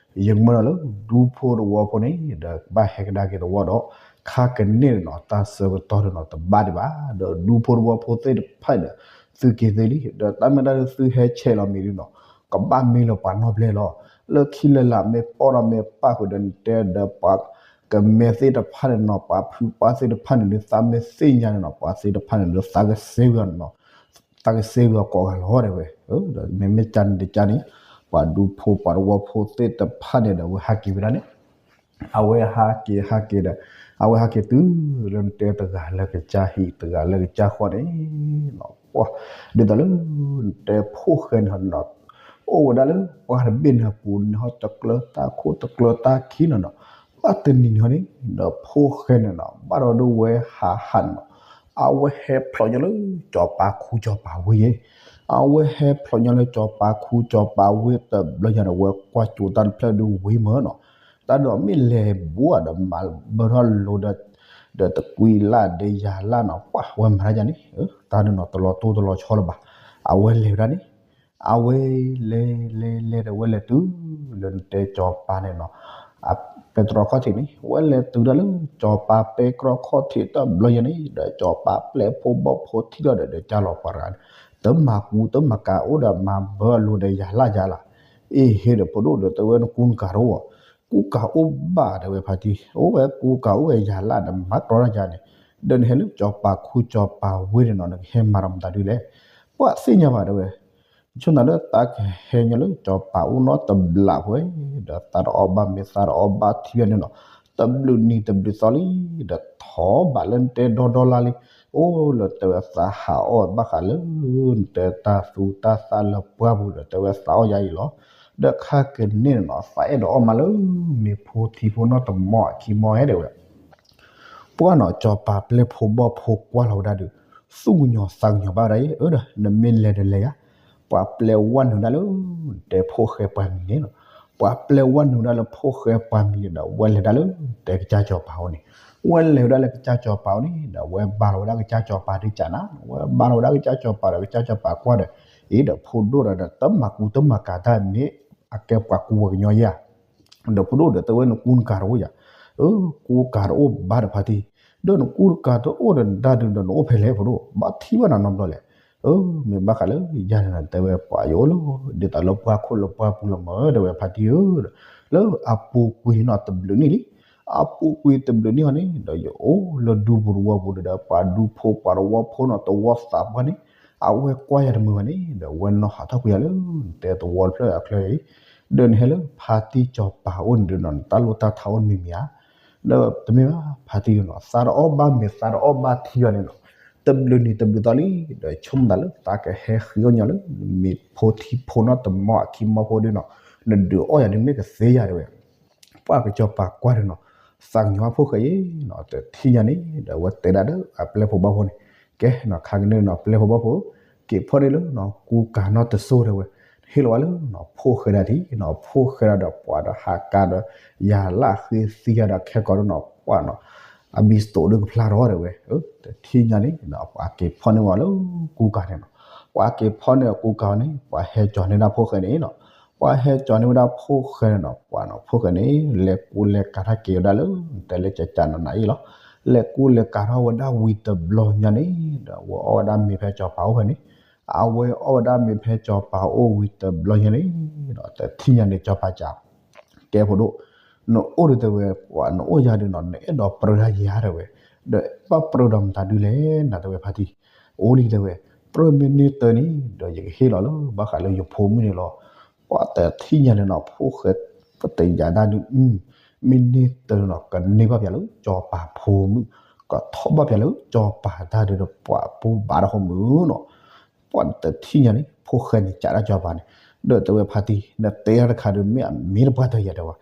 ယကမၢလီၤလၢဒူဖိတဝီဖိန့ၣ် ဒီးကဘၣ်ဟဲကဒါက့ၤသဝီဒီး ခါကန့ၣ်ဒီးနီၤ တၢ်ဆၢကတီၢ်ဒီးနီၤ တဘၣ်ဒံးဘၣ်, ဒီးဒူဖိတဝီဖိသ့ၣ်တဖၣ်ဒီး သုက့ၤသ့လံ, ဒီးတၢ်မ့ၢ်တၢ်လၢသုဟဲဆဲးလီၤမံၤဒုးနီၤ ကဘၣ်မ့ၢ်လၢပှၤနီၢ်ဘျဲၣ်လီၤ, လၢခံလၢလာ်မ့ၢ်ပီၢ်ဒီးမ့ၢ်ပၣ်ဃုာ်ဒီးနတဲဒီးပှၤကမဲသ့ၣ်တဖၣ်န့ၣ်နီၤ ပှၤဖုပှၢ်သ့ၣ်တဖၣ်န့ၣ်ဒုး သးမ့ၢ်သ့ၣ်ညါန့ၣ်နီၤ ပှၤသ့ၣ်တဖၣ်န့ၣ်ဒုး သးကစဲဝံၤနီၤ သးကစဲဝံၤအကိးဂၤလီၤတဲဝဲ, ဒီးမ့မ့ၢ်ကန့ၣ်တကန့ၣ် ပှၤဒူဖိပှၤတဝီဖိသ့ၣ်တဖၣ်န့ၣ်ဒီး အဝဲဟးက့ၤဝဲဒၣ်န့ၣ်, အဝဲဟးက့ၤဟးက့ၤဒီး အဝဲဟးက့ၤတုၤလၢနတဲတဂၤလၢကစၢ်ဟံၣ် တဂၤလၢကစၢ်ဃီန့ၣ်, ပှၤ ဒ်သိးလၢ နတဲဖိၣ်ဃဲန့ၣ်နီၤ အိၣ်ဝဲဒၣ်လၢပှၢ်တဘ့ၣ်န့ၣ်အပူၤန့ၣ် ဟီတကျၢၤတၢ်ခိၣ်တကျၢၤတၢ်ခံနီၤနီၤ, ဘၣ်တနံၤန့ၣ်ဟီန့ၣ် ဒီးဖိၣ်ဃဲန့ၣ်နီၤ ဘၣ်ဒီးဒိဝဲဟးဟးန့ၣ်နီၤ, အဝဲဟဲဖျိးညီလၢကၠီၤပၤခူကၠီၤပၤဝ့ၢ်ယဲ, အဝဲဟဲဖျိးညီလၢကၠီၤပၤခူကၠီၤပၤဝ့ၢ်တဘျီညါဒီး ဝဲကွၢ်ကၠိတၢ်တဖျၢၣ်ဒုးဝံၤမၢ်နီၤ, တၢ်ဒီးမ့ၢ်လဲၤဘူးဒီးမၤဘၢထီၣ်လိဒီး ဒီးတကွံလၢ်ဒီးယၤလၢ်နီၤ ပှၤဝဲမၤတၢ်ယၤန့ၣ်, တၢ်ဒုးနီၤ တလီၤတိၢ်တလီၤဆီလၢၤဘၣ်, အဝဲလဲၤဝဲဒၣ်န့ၣ်, အဝဲလဲၤလဲၤလဲၤဒီးဝဲလဲၤတုၤ လၢနတဲကၠီၤပၤန့ၣ်နီၤ ပဲတြီခီၣ်ထံးန့ၣ် ဝဲလဲၤတုၤဒၣ်လၢကၠီၤပၤပဲတြီခီၣ်ထံးတဘျီညါန့ၣ် ဒီးကၠီၤပၤပျဲၢ်ဖိဘီၣ်ဖိထံၣ်ထီၣ်ဒီး ဒီးကၢ်လီၤပှၤတဂၤန့ၣ်, တမၤကူတမၤကၤအိၣ်ဒီးမၤဘၢအလိၤဒီးယၤလၢ်ယၤလၢ်, အ့ၣ်ဟ့ဒီးဖိဒိၣ်ဒီးတဲဝဲနကူနကၤတအိၣ်, ကူကၤအိၣ်ဘၣ်တဲဝဲဖါတံၢ်, အိၣ်ဝဲကူကၤအိၣ်ဝဲယၤလၢ်ဒီးမၤတြီတၢ်ယၤန့ၣ်, ဒီးနဟဲလၢကၠီၤပၤခူကၠီၤပၤဝ့ၢ်န့ၣ်နီၤ နကဟဲမၤဒီးမတၤဒုလဲၣ်, ပှၤသ့ၣ်ညါဘၣ်တဲဝဲ ဆိနၤလၢတၢ်ကဟဲညီလၢကၠီၤပၤအိၣ်နီတဘျီဖိ, ဒီးသးတအီၣ်ဘၣ်မ့ၤသးတအီၣ်ဘၣ်ထံဘၣ်န့ၣ်နီၤ, တဘျုးနံၤတဘျုးသီလံ, ဒီးထီၣ်ဘးလၢနတဲဒီဒီလါလံ, အိၣ်လၢတဲဝဲသးဟးအီၣ်ဘၣ်ဃးလၢ နတဲတၢ်သူတၢ်သၣ်လၢပှၢ်ပူၤဒီး တဲဝဲသးအီၣ်ယၤအံၤလီၤ, ဒီးခါကန့ၣ်နီၤ သးအဲၣ်ဒိးအီၣ်မးလၢ မ့ၤဖိထံဖိနီတမီၢ်အခံမီၢ်ဟဲတဲဝဲ ပှၢ်နီၤ ကၠီၤပၤပျဲၢ်ဖိဘီၣ်ဖိကွၢ်လီၤဝဲဒၣ်ဒီး သူၣ်ကညီၤသးကညီၤဘၣ်ဝဲဒၣ်အံၤ, အၢဒီး နမ့ၢ်လဲၤဒီးလဲၤယၤ, ပှၤပျဲဝဲနုာ်ဒၣ်လၢ တဲဖိၣ်ဃဲပှၤမံၤန့ၣ်လီၤ, ပှၤပျဲဝဲနုာ်ဒၣ်လၢဖိၣ်ဃဲပှၤမံၤဒီး ဝဲလဲၤဒၣ်လၢ တဲကစၢ်ကၠီၤပၤအိၣ်န့ၣ်, ဝဲလဲၤဝဲဒၣ်လၢကစၢ်ကၠီၤပၤအိၣ်န့ၣ်ဒီး ဝဲဘါလီၤဝဲဒၣ်ကစၢ်ကၠီၤပၤဒုးကနၤ, ဝဲဘါလီၤဝဲဒၣ်ကစၢ်ကၠီၤပၤဒီး ကစၢ်ကၠီၤပၤကွၢ်ဒီး အ့ဒီးဖိဒိၣ်ဒီး တမၤကူတမၤကၤတၢ်မ့ၢ် အကဲပှၤကူပှၤကညီယဲၢ် ဒီးဖိဒိၣ်ဒီးတဲဝဲနကူနကၤတအိၣ်ယၤ, အၢ ကူကၤတအိၣ်ဘၣ်ဒီးဖါတံၢ်, ဒီးနကူနကၤတအိၣ်ဒီးနတၢ်ဒုးဒီးနအိၣ်ဖဲလဲၣ်ဖိဒိၣ်, ဘၣ်ထံၣ်ဘၣ်နၤနီတဘျီလဲၣ်, အၢ မ့ၢ်ဘၣ်ဃးလၢယၤန့ၣ်တဲဝဲပှၤယအိၣ်လၢ ဒ်သိးလၢပှၢ်ခိၣ်လၢပှၢ်ပူၤလီၤမၢ် တဲဝဲဖါတံၢ်ဧၢ, လၢအပူၤကွံာ်န့ၣ်နီၤတဘျုးနံၣ်လံ, အပူၤကွံာ်တဘျုးနံၣ်ဟီန့ၣ် ဒီးယအိၣ်လၢဒူပူၤတဝီပူၤဒီး ပှၤဒူဖိပှၤတဝီဖိနီၤတဝီသးပှၢ်န့ၣ် အဝဲကွၢ်ယၤတမုာ်ဘၣ်န့ၣ် ဒီးဝဲနီၣ်ဟးထီၣ်ကွံာ်ယၤလၢ နတဲသဝီတဖျၢၣ်အချၢအံၤ, ဒီးနဟဲလၢဖါတံၢ်ကၠီၤပၤအိၣ်န့ၣ်ဒီးနီၤ နတၢ်လိၣ်တၢ်ထါအိၣ်တမံၤမံၤဧါ, ဒီးတမ့ၢ်ဘၣ်ဖါတံၢ်နီၤ သးတအီၣ်ဘၣ်မ့ၤသးတအီၣ်ဘၣ်ထံဘၣ်န့ၣ်နီၤ, တဘျုးနံၤတဘျုးသီလံ, ဒီးဆိကမိၣ်သးလၢသးကဟဲဃ့အီၣ်ညီလၢ မ့ၤဖိထံဖိနီတမီၢ်အခံမီၢ်ဖိဒုနီၤ, နဒုးအီၣ်ယၤဒုးမ့ၢ်ကသ့ယၤတဲဝဲ ပှၢ်ကစၢ်ပာ်ကွၢ်ဒီးနီၤ, သးကညီၤဖိၣ်ဃဲအံၤနီၤ တထံၣ်ညါန့ၣ် ဒီးအဝဲတဲဒၣ်ဒီးအပျဲၢ်ဖိဘီၣ်ဖိန့ၣ်, ကဲနီၤ ခါကန့ၣ်နီၤ ပျဲၢ်ဖိဘီၣ်ဖိ က့ၤဖီၣ်န့ၣ်လၢနီၤ ကူကၤနီတစိၤတဲဝဲ, ဟ့ၣ်လီၤဝဲလၢနီၤ ဖိၣ်ဃဲဒၣ်ထံၣ်နီၤ ဖိၣ်ဃဲဒၣ်ဒီးပှၤဒီးဟးကါဒီး ယၤလၢအဃ့သံယၤဒီးခဲကိာ်ဒီးနီၤ ပှၢ်နီၤ အဘံစတိးဒုကဖျါထီၣ်တဲဝဲ, တထံၣ်ညါန့ၣ် ပှၤက့ၤဖီၣ်န့ၢ်ဝဲလၢကူကၤန့ၣ်နီၤ, ပှၤက့ၤဖီၣ်န့ၢ်ကူကၤန့ၣ် ပှၤဟဲကၠီၤန့ၢ်ဒၣ်ဖိၣ်ဃဲန့ၣ်နီၤ ပှၤဟဲကၠီၤန့ၢ်ဝဲဒၣ်ဖိၣ်ဃဲန့ၣ်နီၤ ပှၢ်နီၤ ဖိၣ်ဃဲန့ၣ် လဲၤကူလဲၤကၤထီၣ်က့ၤဝဲဒၣ်လၢ တဲလၢကကးနီၤနၤအံၤလီၤ, လဲၤကူလဲၤကၤထီၣ်ဝဲဒၣ်ဝံၤတဘျီညါန့ၣ် ဒီးအဝဲအီၣ်ဝဲဒၣ်မ့ၤဖဲကၠီၤပၤအိၣ်ဖဲန့ၣ်, အဝဲအီၣ်ဝဲဒၣ်မ့ၤဖဲကၠီၤပၤအိၣ်ဝံၤတဘျီညါန့ၣ် ဒီးတထံၣ်ညါန့ၣ် ကၠီၤပၤကး ကဲဖိဒိၣ်, နအိၣ်ဒုးတဲဝဲ ပှၤနအိၣ်ယၤဒုးနီၤ နအဲၣ်ဒိးပြၢဒၣ်ယၤတဲဝဲ, ဒီးဘၣ်ပြၢဒီးမတၤဒုလဲၣ်နၤတဲဝဲဖါတံၢ်, အိၣ်လံတဲဝဲ, ပြၢမ့ၢ်န့ၢ်တၢ်န့ၣ် ဒီးယကဟ့ၣ်လီၤလၢ ဘၣ်ဃးလၢယဖိမုၣ်န့ၣ်လီၤ, ပှၤတထံၣ်ညါန့ၣ်နီၤ ဖိၣ်ဃဲ ပတယၤဒၣ်ဒုး မ့ၢ်န့ၢ်တၢ်နီၤ ကန့ၢ်ဘၣ်ပၠးလၢကၠီၤပၤဖိမုၣ်, ကထီၣ်ဘၣ်ပၠးလၢကၠီၤပၤတၢ်ဒုးဒီးပှၤဖိဘၣ်တၢ်ဃီမုၢ်နီၤ ပှၤတထံၣ်ညါန့ၣ် ဖိၣ်ဃဲန့ၣ်ကးဒၣ်ကၠီၤပၤန့ၣ်, ဒီးတဲဝဲဖါတံၢ် နတဲတၢ်တခါဒီး မ့ၢ်အမ့ၢ်တပှၢ်တၢၢ်ယၤတဲဝဲ,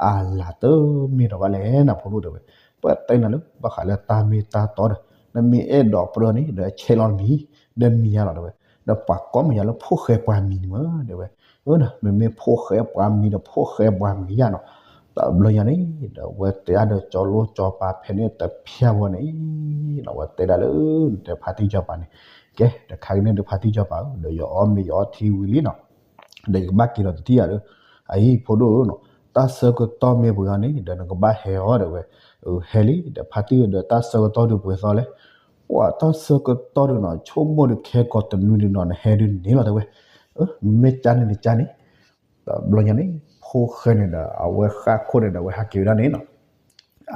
အလၤတမ့ၢ်ဒီးဘၣ်လဲၣ်နဖိဒိၣ်တဲဝဲ, ပတဲနၤလၢ ဘၣ်ဃးလၢတၢ်မ့ၢ်တၢ်တီဒီး နမ့ၢ်အဲၣ်ဒိးပြၢန့ၣ် ဒီးဆဲးလီၤမံၤ, ဒီးမံၤယါလီၤတဲဝဲ, ဒီးပှၤကိးမံၤယါလၢဖိၣ်ဃဲပှၤမံၤန့ၣ်မ့ၢ်တဲဝဲ, အၢ မ့မ့ၢ်ဖိၣ်ဃဲပှၤမံၤဒီးဖိၣ်ဃဲပှၤမံၤယါနီၤ, တဘျီညါန့ၣ် ဒီးဝဲတဲဒၣ်ဒီးကၠီလိၣ်ကၠီပၤဖဲန့ၣ်တဖၠၣ်ဝဲန့ၣ် ဒီးဝဲတဲဒၣ်လၢ တဲဖါတံၢ်ကၠီပၤန့ၣ်, ကဲ တခါကန့ၣ်ဒီးဖါတံၢ်ကၠီပၤဧၢ ဒီးယအီၣ်မ့ၤယအီထံဝံၤလံနီၤ ဒီးယကဘၣ်က့ၤလီၤတထံၣ်ယၤဒီး, အအံၤဖိဒိၣ်ဧၢနီၤ, တၢ်ဆၢကတီၢ်မ့ၢ်ပှဲၤအီၤန့ၣ် ဒီးနကဘၣ်ဟဲအီၤတဲဝဲ, ဟဲလံ ဒီးဖါတံၢ်ဒီးတၢ်ဆၢကတီၢ်ဒုးပှဲၤသီလဲၣ်, ပှၤတၢ်ဆၢကတီၢ်ဒုးနီၤ ဆိကမိၣ်ဒီးခဲကိာ်တနွံဒုးနီၤ နဟဲဒုးန့ၣ်လီၤတဲဝဲ, မ့ၢ်ကၠါန့ၣ်နကၠါန့ၣ်, တဘျီညါန့ၣ် ဖိၣ်ဃဲန့ၣ်ဒီး အဝဲဃၣ်ခိၣ်န့ၣ်ဒီး အဝဲဟးက့ၤဝဲဒၣ်န့ၣ်နီၤ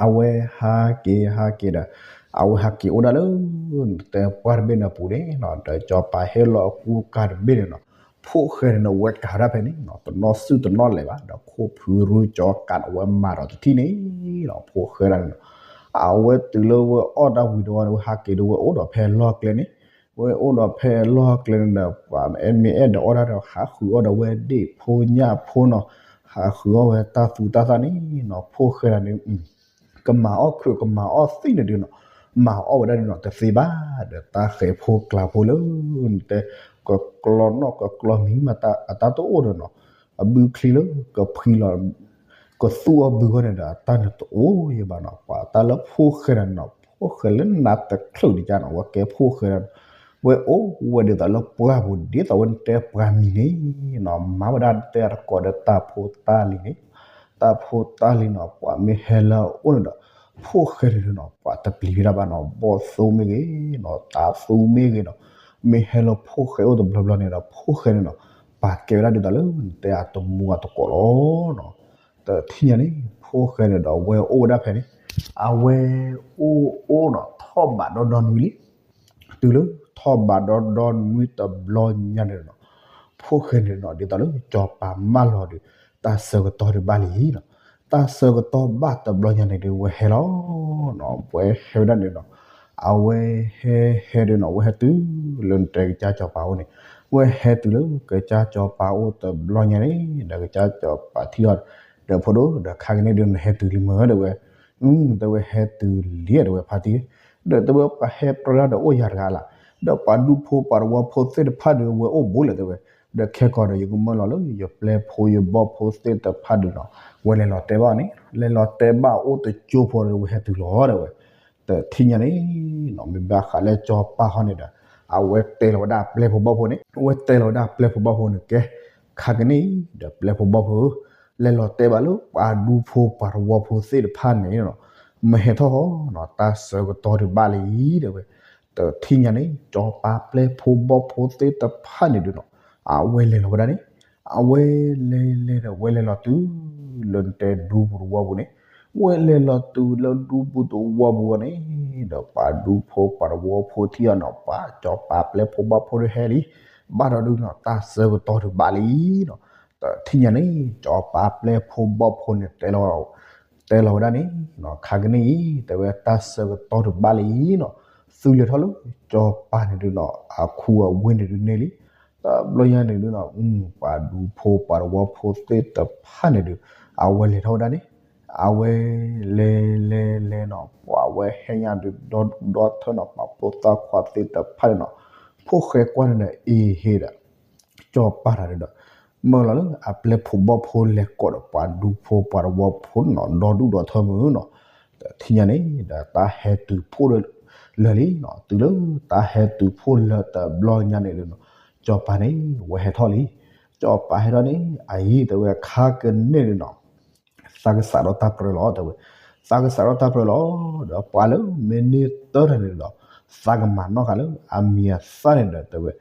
အဝဲဟးက့ၤဟးက့ၤဒီး အဝဲဟးက့ၤအိၣ်ဒၣ်လၢ တဲပှၢ်တဘ့ၣ်န့ၣ်အပူၤန့ၣ်နီၤ ဒီးကၠီပၤဟ့ၣ်လီၤအကူကၤတဘ့ၣ်န့ၣ်နီၤ, ဖိၣ်ဃဲန့ၣ်ဒီး ဝဲကၤဝဲဒၣ်ဖဲန့ၣ်နီၤ တနီၣ်ဆူၣ်တနီၣ်လဲၤဘၣ် ဒီးခိၣ်ဖုရူကၠီကးဒီးဝဲမၤဒီးတထံၣ်န့ၣ်နီၤ ဖိၣ်ဃဲဒၣ်န့ၣ်နီၤ, အဝဲတုၤလၢဝဲအီၣ်တၢ်ဝံၤဒီးဝဲဟးက့ၤဒီးဝဲအိၣ်ဒီးဖဲလီၢ်ကျဲန့ၣ်, ဝဲအိၣ်ဒီးဖဲလီၢ်ကျဲန့ၣ်ဒီး ပှၤမ့ၢ်အဲၣ်ဒိးအီၣ်တၢ်ဒီး ဟးဃုာ်အီၣ်ဒီးဝဲဒ့ၣ်ဖိညၣ်ဖိနီၤ, ဟးဃုာ်အီၣ်ဝဲတၢ်သူတၢ်သၣ်န့ၣ်နီၤ ဖိၣ်ဃဲဒၣ်န့ၣ် ကမၤအီၣ်ခုၣ်ကမၤအီၣ်သံၣ်န့ၣ်ဒုးနီၤ, မၤအီၣ်ဝဲဒၣ်ဒုးနီၤ တသ့ဘၣ် ဒီးတၢ်ဃဲၤဖိကျါဖိလၢ နတဲ ကကျီနီၣ်ကကျီမံၤမး အတၢ်တအိၣ်ဒီးနီၤ, အဘုချံလၢကဖှံလီၤ ကသူၣ်အီၣ်ဘုဂီၢ်န့ၣ်ဒီး အတၢ်န့ၣ်တအိၣ်ယံၤဘၣ်နီၤ, ပှၤတၢ်လၢဖိၣ်ဃဲဒၣ်န့ၣ်နီၤ ဖိၣ်ဃဲလၢနးတချုးန့ၣ်ကနီၤ ဝဲကဲဖိၣ်ဃဲဒၣ်န့ၣ်, ဝဲအိၣ်ဝဲဒ်သိးလၢပှၢ်ပူၤ ဒ်သိးဝဲနတဲပှၤမံၤန့ၣ်နီၤ မၤဝဲဒၣ်တဲအတကိးဒီးတၢ်ဖိတၢ်လံၤန့ၣ်, တၢ်ဖိတၢ်လံၤနီၤ ပှၤမ့ၢ်ဟဲလၢအအိၣ်န့ၣ်ဒီး ဖိၣ်ဃဲန့ၣ်ဒုးနီၤ ပှၤတပျံၤဝဲဒၣ်ဘၣ်နီၤ ဘီၣ်သိမ့ၢ်ဂ့ၤနီၤ တၤသူမ့ၢ်ဂ့ၤနီၤ, မ့ၢ်ဟဲလၢဖိၣ်ဃဲအိၣ်တဘျီဘျီန့ၣ်ဒီး ဖိၣ်ဃဲန့ၣ်နီၤ ပာ်ကဲဝဲဒၣ်ဒ်သိးလၢနတဲအတမူအတကိးလီၤနီၤ, တထံၣ်ညါန့ၣ် ဖိၣ်ဃဲန့ၣ်ဒီး အဝဲအိၣ်ဝဲဒၣ်ဖဲန့ၣ်, အဝဲအိၣ်အိၣ်နီၤ ထီၣ်ဘးဒီဒီနွံလံ တုၤလၢထီၣ်ဘးဒီဒီနွံတဘျီညါန့ၣ်နီၤ, ဖိၣ်ဃဲန့ၣ်နီၤ ဒ်သိးလၢကၠီၤပၤမၢလီၤဒီး တၢ်ဆၢကတီၢ်ဒုးဘၣ်လံနီၤ, တၢ်ဆၢကတီၢ်ဘၣ်တဘျီညါန့ၣ်ဒုး ဝဲဟဲလီၤနီၤ, ဝဲဟဲဝဲဒၣ်န့ၣ်နီၤ, အဝဲဟဲဟဲဒုးနီၤ ဝဲဟဲတုၤလၢနတဲကစၢ်ကၠီၤပၤအိၣ်န့ၣ်, ဝဲဟဲတုၤလၢကစၢ်ကၠီၤပၤအိၣ်တဘျီညါန့ၣ် ဒီးကစၢ်ကၠီၤပၤထံၣ်အီၤ, ဒီးဖိဒိၣ် ဒီးခါကန့ၣ်ဒုးနဟဲတုၤလံမ့ၢ်တဲဝဲ တဲဝဲဟဲတုၤလံတဲဝဲဖါတံၢ်, ဒီးတဲဝဲပှၤဟဲပြၢဒၣ်ဒီးအိၣ်ယၤတဂၤလၢ်, ဒီးပှၤဒူဖိပှၤတဝီဖိသ့ၣ်တဖၣ်ဒီးဝဲအိၣ်ဘူးလဲၣ်တဲဝဲ, ဒီးခဲကီးဒီးယကမၢလီၤလၢယပျဲၢ်ဖိယဘီၣ်ဖိသ့ၣ်တဖၣ်ဒုးနီၤ, ဝဲလဲၤလီၤတဲာ်ဘၣ်န့ၣ်, လဲၤလီၤတဲာ်ဘၣ်အိၣ်တကၠိဖိဒီးဝဲဟဲတုၤလီၤတဲဝဲ, တထံၣ်ညါန့ၣ်နီၤ မ့ၢ်ဘၣ်ဃးလၢကၠီၤပၤဟီန့ၣ်ဒီး အဝဲတဲလီၤဝဲဒၣ်ပျဲၢ်ဖိဘီၣ်ဖိန့ၣ်, အဝဲတဲလီၤဝဲဒၣ်ပျဲၢ်ဖိဘီၣ်ဖိန့ၣ် ကဲ, ခါကန့ၣ်ဒီးပျဲၢ်ဖိဘီၣ်ဖိဧၢ, လဲၤလီၤတဲာ်ဘၣ်လၢပှၤဒူဖိပှၤတဝီဖိသ့ၣ်တဖၣ်န့ၣ်နီၤ, မ့ၢ်ဟဲထီၣ်ဟီနီၤ တၢ်ဆၢကတီၢ်ဒုးဘၣ်လံတဲဝဲ, တထံၣ်ညါန့ၣ် ကၠီၤပၤပျဲၢ်ဖိဘီၣ်ဖိသ့ၣ်တဖၣ်န့ၣ်ဒုးနီၤ, အဝဲလဲၤလီၤဝဲဒၣ်န့ၣ်, အဝဲလဲၤလဲၤဒီးဝဲလဲၤလီၤတုၤ လၢနတဲဒူပူၤတဝီပူၤန့ၣ်, ဝဲလဲၤလီၤတုၤလၢဒူပူၤတဝီပူၤန့ၣ်, ဒီးပှၤဒူဖိပှၤတဝီဖိထံၣ်အီၤနီၤ ပှၤကၠီၤပၤပျဲၢ်ဖိဘီၣ်ဖိဒုးဟဲလံ, ဘၣ်ဒီးဒုးနီၤ တၢ်ဆၢကတီၢ်ဒုးဘၣ်လံနီၤ, တထံၣ်ညါန့ၣ် ကၠီၤပၤပျဲၢ်ဖိဘီၣ်ဖိန့ၣ် တဲလီၤဝဲဒၣ်န့ၣ်, ခါကန့ၣ်အံၤ တဲဝဲတၢ်ဆၢကတီၢ်ဒုးဘၣ်လံနီၤ, သုလဲၤထီၣ်လၢကၠီၤပၤန့ၣ်ဒုးနီၤ အခူအဝ့ၢ်န့ၣ်ဒုးန့ၢ်လံ, တဘျီညါန့ၣ်ဒုးနီၤ ပှၤဒူဖိပှၤတဝီဖိသ့ၣ်တဖၣ်န့ၣ်ဒုး အဝဲလဲၤထီၣ်ဝဲဒၣ်န့ၣ်, အဝဲလဲၤလဲၤလဲၤလဲၤနီၤ ပှၤဝဲဟဲညါဒုးဒီဒူၣ်ဒီထၢနီၤ ပှၤဖိသၣ်ခွါသ့ၣ်တဖၣ်န့ၣ်နီၤ, ဖိၣ်ဃဲကွၢ်န့ၣ်ဒီးအ့ဟ့ဒီး ကၠီၤပၤတၢ်ဒုးဒီး မၢလီၤလၢအပျဲၢ်ဖိဘီၣ်ဖိလဲၤကိးဒီးပှၤဒူဖိပှၤတဝီဖိနီၤ ဒီဒူၣ်ဒီထၢမုၢ်နီၤ, တထံၣ်ညါန့ၣ် ဒီးတၢ်ဟဲတုၤဖှိၣ်လၢာ်လံနီၤ, တုၤလၢတၢ်ဟဲတုၤဖှိၣ်လၢာ်တဘျီညါန့ၣ်ဒုးနီၤ, ကၠီၤပၤန့ၣ် ဝဲဟဲထီၣ်လံ, ကၠီၤပၤဟဲထီၣ်န့ၣ် အအံၤတဲဝဲခါကန့ၣ်ဒုးနီၤ သးကစးထီၣ်တၢ်ပြၢလီၤတဲဝဲ, သးကစးထီၣ်တၢ်ပြၢလီၤ, ဒီးပှၤလၢမ့ၢ်န့ၢ်တၢ်တၢ်န့ၣ်ဒီး သးကမၤနီၣ်ဃာ်လၢအမံၤအသၣ်န့ၣ်ဒီးတဲဝဲ,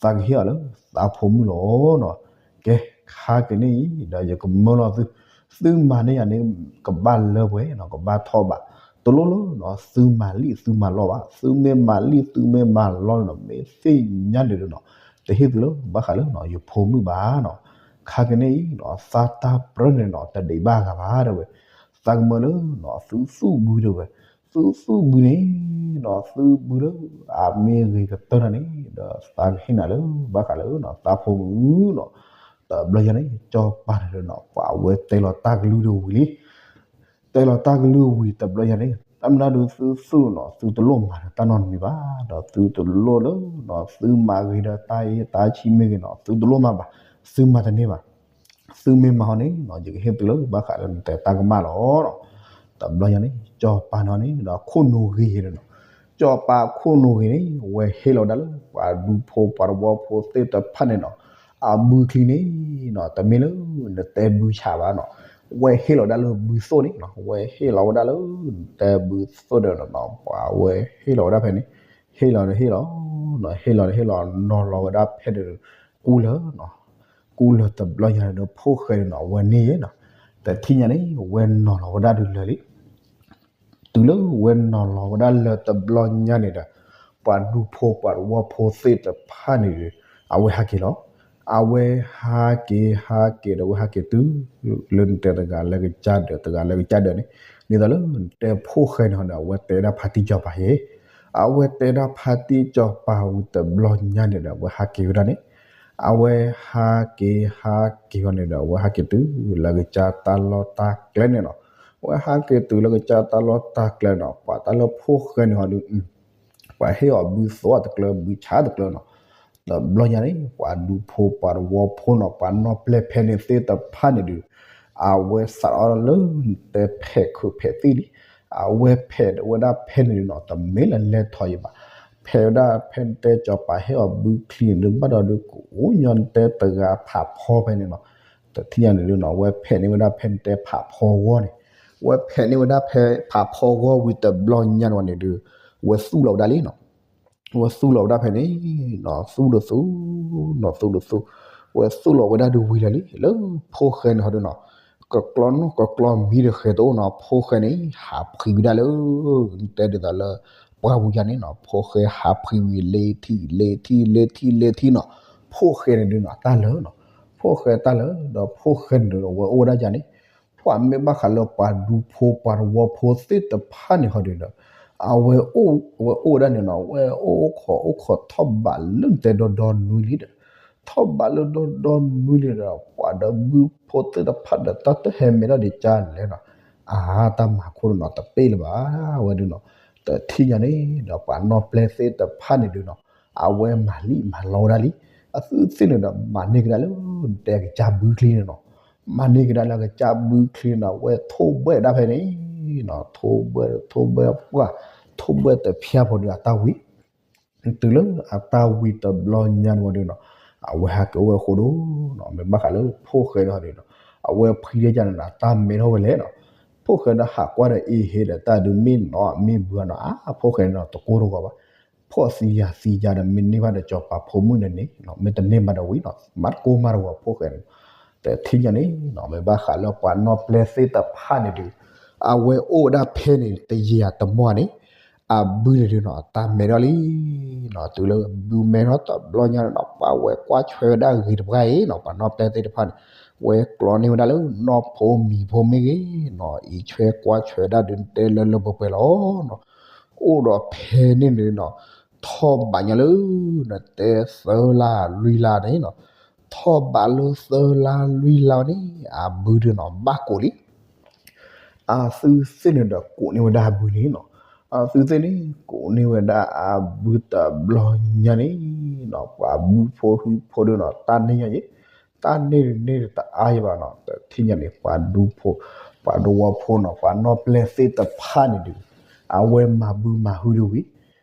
သးကဟ့ၣ်အီၤလၢသးဖိမုၣ်လီၤနီၤ, ကဲ ခါကန့ၣ်အံၤ ဒီးယကမၢလီၤသု, သုမၤန့ၢ်ယၤန့ၣ် ကဘၣ်လၢပှဲၤနီၤ ကဘၣ်ထီၣ်ဘး, တလိၣ်လၢနီၤ သုမၤလံၣ်သုမၤလီဘၣ်, သုမ့ၢ်မၤလံၣ်သုမ့ၢ်မၤလီန့ၣ်နီၤ မ့ၢ်သ့ၣ်ညါန့ၣ်ဒီးနီၤ တဟ့ၣ်သုလၢဘၣ်ဃးလၢနီၤ ယဖိမုၣ်ဘၣ်နီၤ, ခါကန့ၣ်အံၤနီၤ သးတၢ်ပြၢန့ၣ်နီၤ တဒံးဘၣ်ဂၤဘၣ်တဲဝဲ, သးကမၢလၢနီၤ သုသူၣ်ဘုတဲဝဲ, သုသူၣ်ဘုန့ၣ်နီၤ သုဘုလၢအမ့ၢ်ဂ့ၤကတၢၢ်န့ၣ်ဒီး သးကဟ့ၣ်နၤလၢ ဘၣ်ဃးလၢနီၤ သးဖိမုၣ်နီၤ, တဘျီညါန့ၣ် ကၠီၤပၤန့ၣ်ဒီးနီၤ ပှၤဝဲတဲလီၤတၢ်ကလုၢ်တဝံၤလံ တဲလီၤတၢ်ကလုၢ်ဝံၤတဘျီညါန့ၣ် တၢ်မ့ၢ်ဒၣ်ဒုးသုသူၣ်နီၤ သုတလိၣ်မၤဒီးတၢ်နီတမံၤဘၣ်, ဒီးသုတလိၣ်လၢနီၤ သုမၤဂ့ၤဒီးတၢ်အ့ၣ်တၢ်ဆံမ့ၢ်ဂ့ၤနီၤ သုတလိၣ်မၤဘၣ်, သုမၤတန့ၢ်ဘၣ်. သုမ့ၢ်မၤဟီန့ၣ်နီၤ ယကဟ့ၣ်သုလၢဘၣ်ဃးလၢနတဲတၢ်ကမၣ်လီၤ. တဘျီညါန့ၣ် စီၤပၤန့ၣ်နီၤ ခိၣ်နူာ်ဂ့ၤန့ၣ်နီၤ, စီၤပၤခိၣ်နူာ်ဂ့ၤန့ၣ် ဝဲဟ့ၣ်လီၤဝဲဒၣ်လၢပှၤဒူဖိပှၤသဝီဖိသ့ၣ်တဖၣ်န့ၣ်နီၤ အဘုချံန့ၣ်နီၤ တမ့ၢ်လၢနတဲဘုဆးဘၣ်နီၤ, ဝဲဟ့ၣ်လီၤဝဲဒၣ်လၢဘုသိၣ်န့ၣ်နီၤ, ဝဲဟ့ၣ်လီၤဝဲဒၣ်လၢ နတဲဘုသိၣ်ဒီးနီၤ ပှၤဝဲဟ့ၣ်လီၤဝဲဒၣ်ဖဲန့ၣ်, ဟ့ၣ်လီၤဒီးဟ့ၣ်လီၤ, ဟ့ၣ်လီၤဒီးဟ့ၣ်လီၤ နီၤလီၤဝဲဒၣ်ဖဲန့ၣ်ဒီး ကူလၢာ်နီၤ, ကူလၢာ်တဘျီညါန့ၣ်ဒီး ဖိၣ်ဃဲန့ၣ်နီၤ ဝဲန့ၣ်နီၤ, တထံၣ်ညါန့ၣ် ဝဲနီၤလီၤဝဲဒၣ်ဒုးလၢာ်လံ တုၤလၢဝဲနီၤလီၤဝဲဒၣ်လၢာ်တဘျီညါန့ၣ်ဒီး ပှၤဒူဖိပှၤသဝီဖိသ့ၣ်တဖၣ်န့ၣ်ဒီး အဝဲဟးက့ၤလီၤ. အဝဲဟးက့ၤဟးက့ၤဒီး အဝဲဟးက့ၤတုၤ လၢနတဲတဂၤလၢကစၢ်ဒၢး တဂၤလၢကစၢ်ဒၢးန့ၣ်, ဒ်သိးလၢနတဲဖိၣ်ဃဲန့ၣ်ဟီဒီး အဝဲတဲဒၣ်ဖါတံၢ်စီၤပၤယဲ, အဝဲတဲဒၣ်ဖါတံၢ်စီၤပၤဝံၤတဘျီညါန့ၣ်ဒီး အဝဲဟးက့ၤဝဲဒၣ်န့ၣ် အဝဲဟးက့ၤဟးက့ၤဟီန့ၣ်ဒီး အဝဲဟးက့ၤတုၤလၢကစၢ်တၢ်လီၢ်တၢ်ကျဲန့ၣ်နီၤ, အဝဲဟးက့ၤတုၤလၢကစၢ်တၢ်လီၢ်တၢ်ကျဲနီၤ ပှၤတၢ်လၢဖိၣ်ဃဲန့ၣ်ဟီဒီး ပှၤဟ့ၣ်အီၤဘုသိၣ်တကျၢ ဘုဆးတကျၢနီၤ, တဘျီညါန့ၣ် ပှၤဒူဖိပှၤသဝီဖိနီၤ ပှၤနီၢ်ပျဲၢ်ဖဲန့ၣ်သ့ၣ်တဖၣ်န့ၣ်ဒီး အဝဲစးထီၣ်လၢတဲဖဲးခုးဖဲးသံၣ်လံ, အဝဲဖဲးဝဲဒၣ်ဖဲန့ၣ်ဒီးနီၤ တမ့ၢ်လၢလဲၤထီၣ်ယံၤဘၣ်, ဖဲးဝဲဒၣ်ဖဲနတဲစီၤပၤဟ့ၣ်အီၤဘုချံန့ၣ်ဒီး ဘၣ်ဒီးဒုးကအိၣ်ညီနတဲတဂၤဖးဖီဖဲန့ၣ်နီၤ, တထံၣ်ညါန့ၣ်ဒီးနီၤ အဝဲဖဲးန့ၢ်ဝဲဒၣ်ဖဲနတဲဖးဖီဂီၢ်န့ၣ်, အဝဲဖဲးန့ၢ်ဝဲဒၣ်ဖဲဖးဖီဂီၢ်ဝံၤတဘျီညါန့ၣ်ဝဲန့ၣ်ဒီး ဝဲသူၣ်လီၤဝဲဒၣ်လံနီၤ ဝဲသူၣ်လီၤဝဲဒၣ်ဖဲန့ၣ်နီၤ သူၣ်ဒီးသူၣ်နီၤ သူၣ်ဒီးသူၣ်, ဝဲသူၣ်လီၤဝဲဒၣ်ဒုးဝံၤလၢာ်လံ လၢဖိၣ်ဃဲန့ၣ်ဟီဒီးနီၤ, ကကျီနီၢ်ကကျီမံဒီးဃဲၤတအိၣ်နီၤ ဖိၣ်ဃဲန့ၣ် ဟးဖှံးဝံၤဒၣ်လၢ နတဲဒ်သိးလၢ ပှၢ်ပူၤယါန့ၣ်နီၤ ဖိၣ်ဃဲဟးဖှံးဝံၤ လ့ထံၣ် လ့ထံၣ် လ့ထံၣ် လ့ထံၣ်နီၤ, ဖိၣ်ဃဲန့ၣ်ဒုးနီၤ တၢ်လၢာ်နီၤ, ဖိၣ်ဃဲတၢ်လၢာ် ဒီးဖိၣ်ဃဲန့ၣ်ဒီး အဝဲအိၣ်ဝဲဒၣ်ယါန့ၣ် ပှၤမ့ၢ်ဘၣ်ဃးလၢပှၤဒူဖိပှၤသဝီဖိသ့ၣ်တဖၣ်န့ၣ်ဟီဒီး အဝဲအိၣ်ဝဲအိၣ်ဝဲဒၣ်န့ၣ်နီၤ အဝဲအိၣ်အိၣ်ခိးအိၣ်ခိးထီၣ်ဘးလၢနတဲဒီဒီနွံလံဒီး ထီၣ်ဘးလၢဒီဒီနွံလံဒီး ပှၤဒီးဘုဖိသ့ၣ်တဖၣ်ဒီးတၢ်တဟဲမဲာ်ထီၣ်ဒံးကၢ်လဲၣ်နီၤ, အါ တၢ်မၤခိၣ်ဒီးနီၤ တပ့ၢ်လၢၤဘၣ်ဝဲဒုးနီၤ, တထံၣ်ညါန့ၣ်ဒီး ပှၤနီၢ်ပျဲၢ်သ့ၣ်တဖၣ်န့ၣ်ဒုးနီၤ အဝဲမၤလံမၤလီဝဲဒၣ်လံ, အသုသ့ၣ်န့ၣ်ဒီး မၤန့ၢ်ကဒါလၢ နတဲကစၢ်ဘုချံန့ၣ်နီၤ မၤန့ၢ်ကဒါလၢကစၢ်ဘုချံန့ၣ်နီၤ အဝဲထိၣ်ဘှဲၣ်ဒၣ်ဖဲန့ၣ်နီၤ ထိၣ်ဘှဲၣ် ထိၣ်ဘှဲၣ်ပှၢ် ထိၣ်ဘှဲၣ်တဖၠၣ်ဖိဒီးအတၢ်ဝံၤ တုၤလၢအတၢ်ဝံၤတဘျီညါန့ၣ်ဝဲဒုးနီၤ အဝဲဟဲက့ၤအိၣ်ဝဲဃိဒီးနီၤ မ့ၢ်ဘၣ်ဃးလၢဖိၣ်ဃဲန့ၣ်ဟီဒီးနီၤ အဝဲဖှံဒ်ကန့ၣ်နီၤ တၢ်မဲထီၣ်ဝဲလဲၣ်နီၤ, ဖိၣ်ဃဲဒီးဟးကွၢ်ဒီးအ့ဟ့ဒီး တၢ်ဒုးမ့ၢ်နီၤ မ့ၢ်ဘုနီၤ အါ ဖိၣ်ဃဲန့ၣ်နီၤ တကိၢ်တဂီၤဘၣ်, ဖှီၣ်သံယာ်သံယာ်ဒီး မ့ၢ်န့ၢ်ဘၣ်ဒီးစီၤပၤဖိမုၣ်န့ၣ်န့ၣ် မ့ၢ်တန့ၢ်ဘၣ်ဒီးဝံၤနီၤ မၤတကိၢ်မၤတဂီၤဖိၣ်ဃဲန့ၣ်, တထံၣ်ညါန့ၣ်နီၤ မ့ၢ်ဘၣ်ဃးလၢပှၤနီၢ်ပျဲၢ်သ့ၣ်တဖၣ်န့ၣ်ဒုး အဝဲအိၣ်ဝဲဒၣ်ဖဲန့ၣ် တယံာ်အတမီၢ်န့ၣ် အဘုန့ၣ်ဒုးနီၤ တၢ်မဲထီၣ်လံနီၤ, တုၤလၢဘုမဲထီၣ်တဘျီညါန့ၣ်နီၤ ပှၤဝဲကွၢ်ဆွဲဝဲဒၣ်ဂ့ၤတပှၢ်အံၤနီၤ ပှၤနီၢ်ပျဲၢ်သ့ၣ်တဖၣ်န့ၣ် ဝဲကျီန့ၢ်ဝဲဒၣ်လၢနီၢ်ဖိမံၤဖိမ့ၢ်ဂ့ၤနီၤ အံးဆွဲကွၢ်ဆွဲဝဲဒၣ်ဒုး နတဲလၢလၢပှဲၤပှဲၤလီၤနီၤ, အိၣ်ဒီးဖဲန့ၣ်န့ၣ်နီၤ ထီၣ်ဘးညါလၢ နတဲသၢလါလွံၢ်လါန့ၣ်နီၤ, ထီၣ်ဘးလၢသၢလါလွံၢ်လါန့ၣ် အဘုဒုးနီၤ ဘၣ်ကိးလံ အသုသ့ၣ်န့ၣ်ဒီးကိးန့ၢ်ဝဲဒၣ်အဘုန့ၣ်နီၤ, အသုသ့ၣ်န့ၣ် ကိးန့ၢ်ဝဲဒၣ်အဘုတဘျီညါန့ၣ်နီၤ ပှၤဘုဖိဟုဖိဒုးနီၤ တၢ်န့ၢ်ညါယဲ, တၢ်န့ၢ်ဒုးန့ၢ်တအါယဲဘၣ်နီၤ, တထံၣ်ညါန့ၣ် ပှၤဒူဖိ ပှၤသဝီဖိနီၤ ပှၤနီၢ်ပျဲၢ်သ့ၣ်တဖၣ်န့ၣ်ဒုး အဝဲမၤဘုမၤဟုဒုးဝံၤ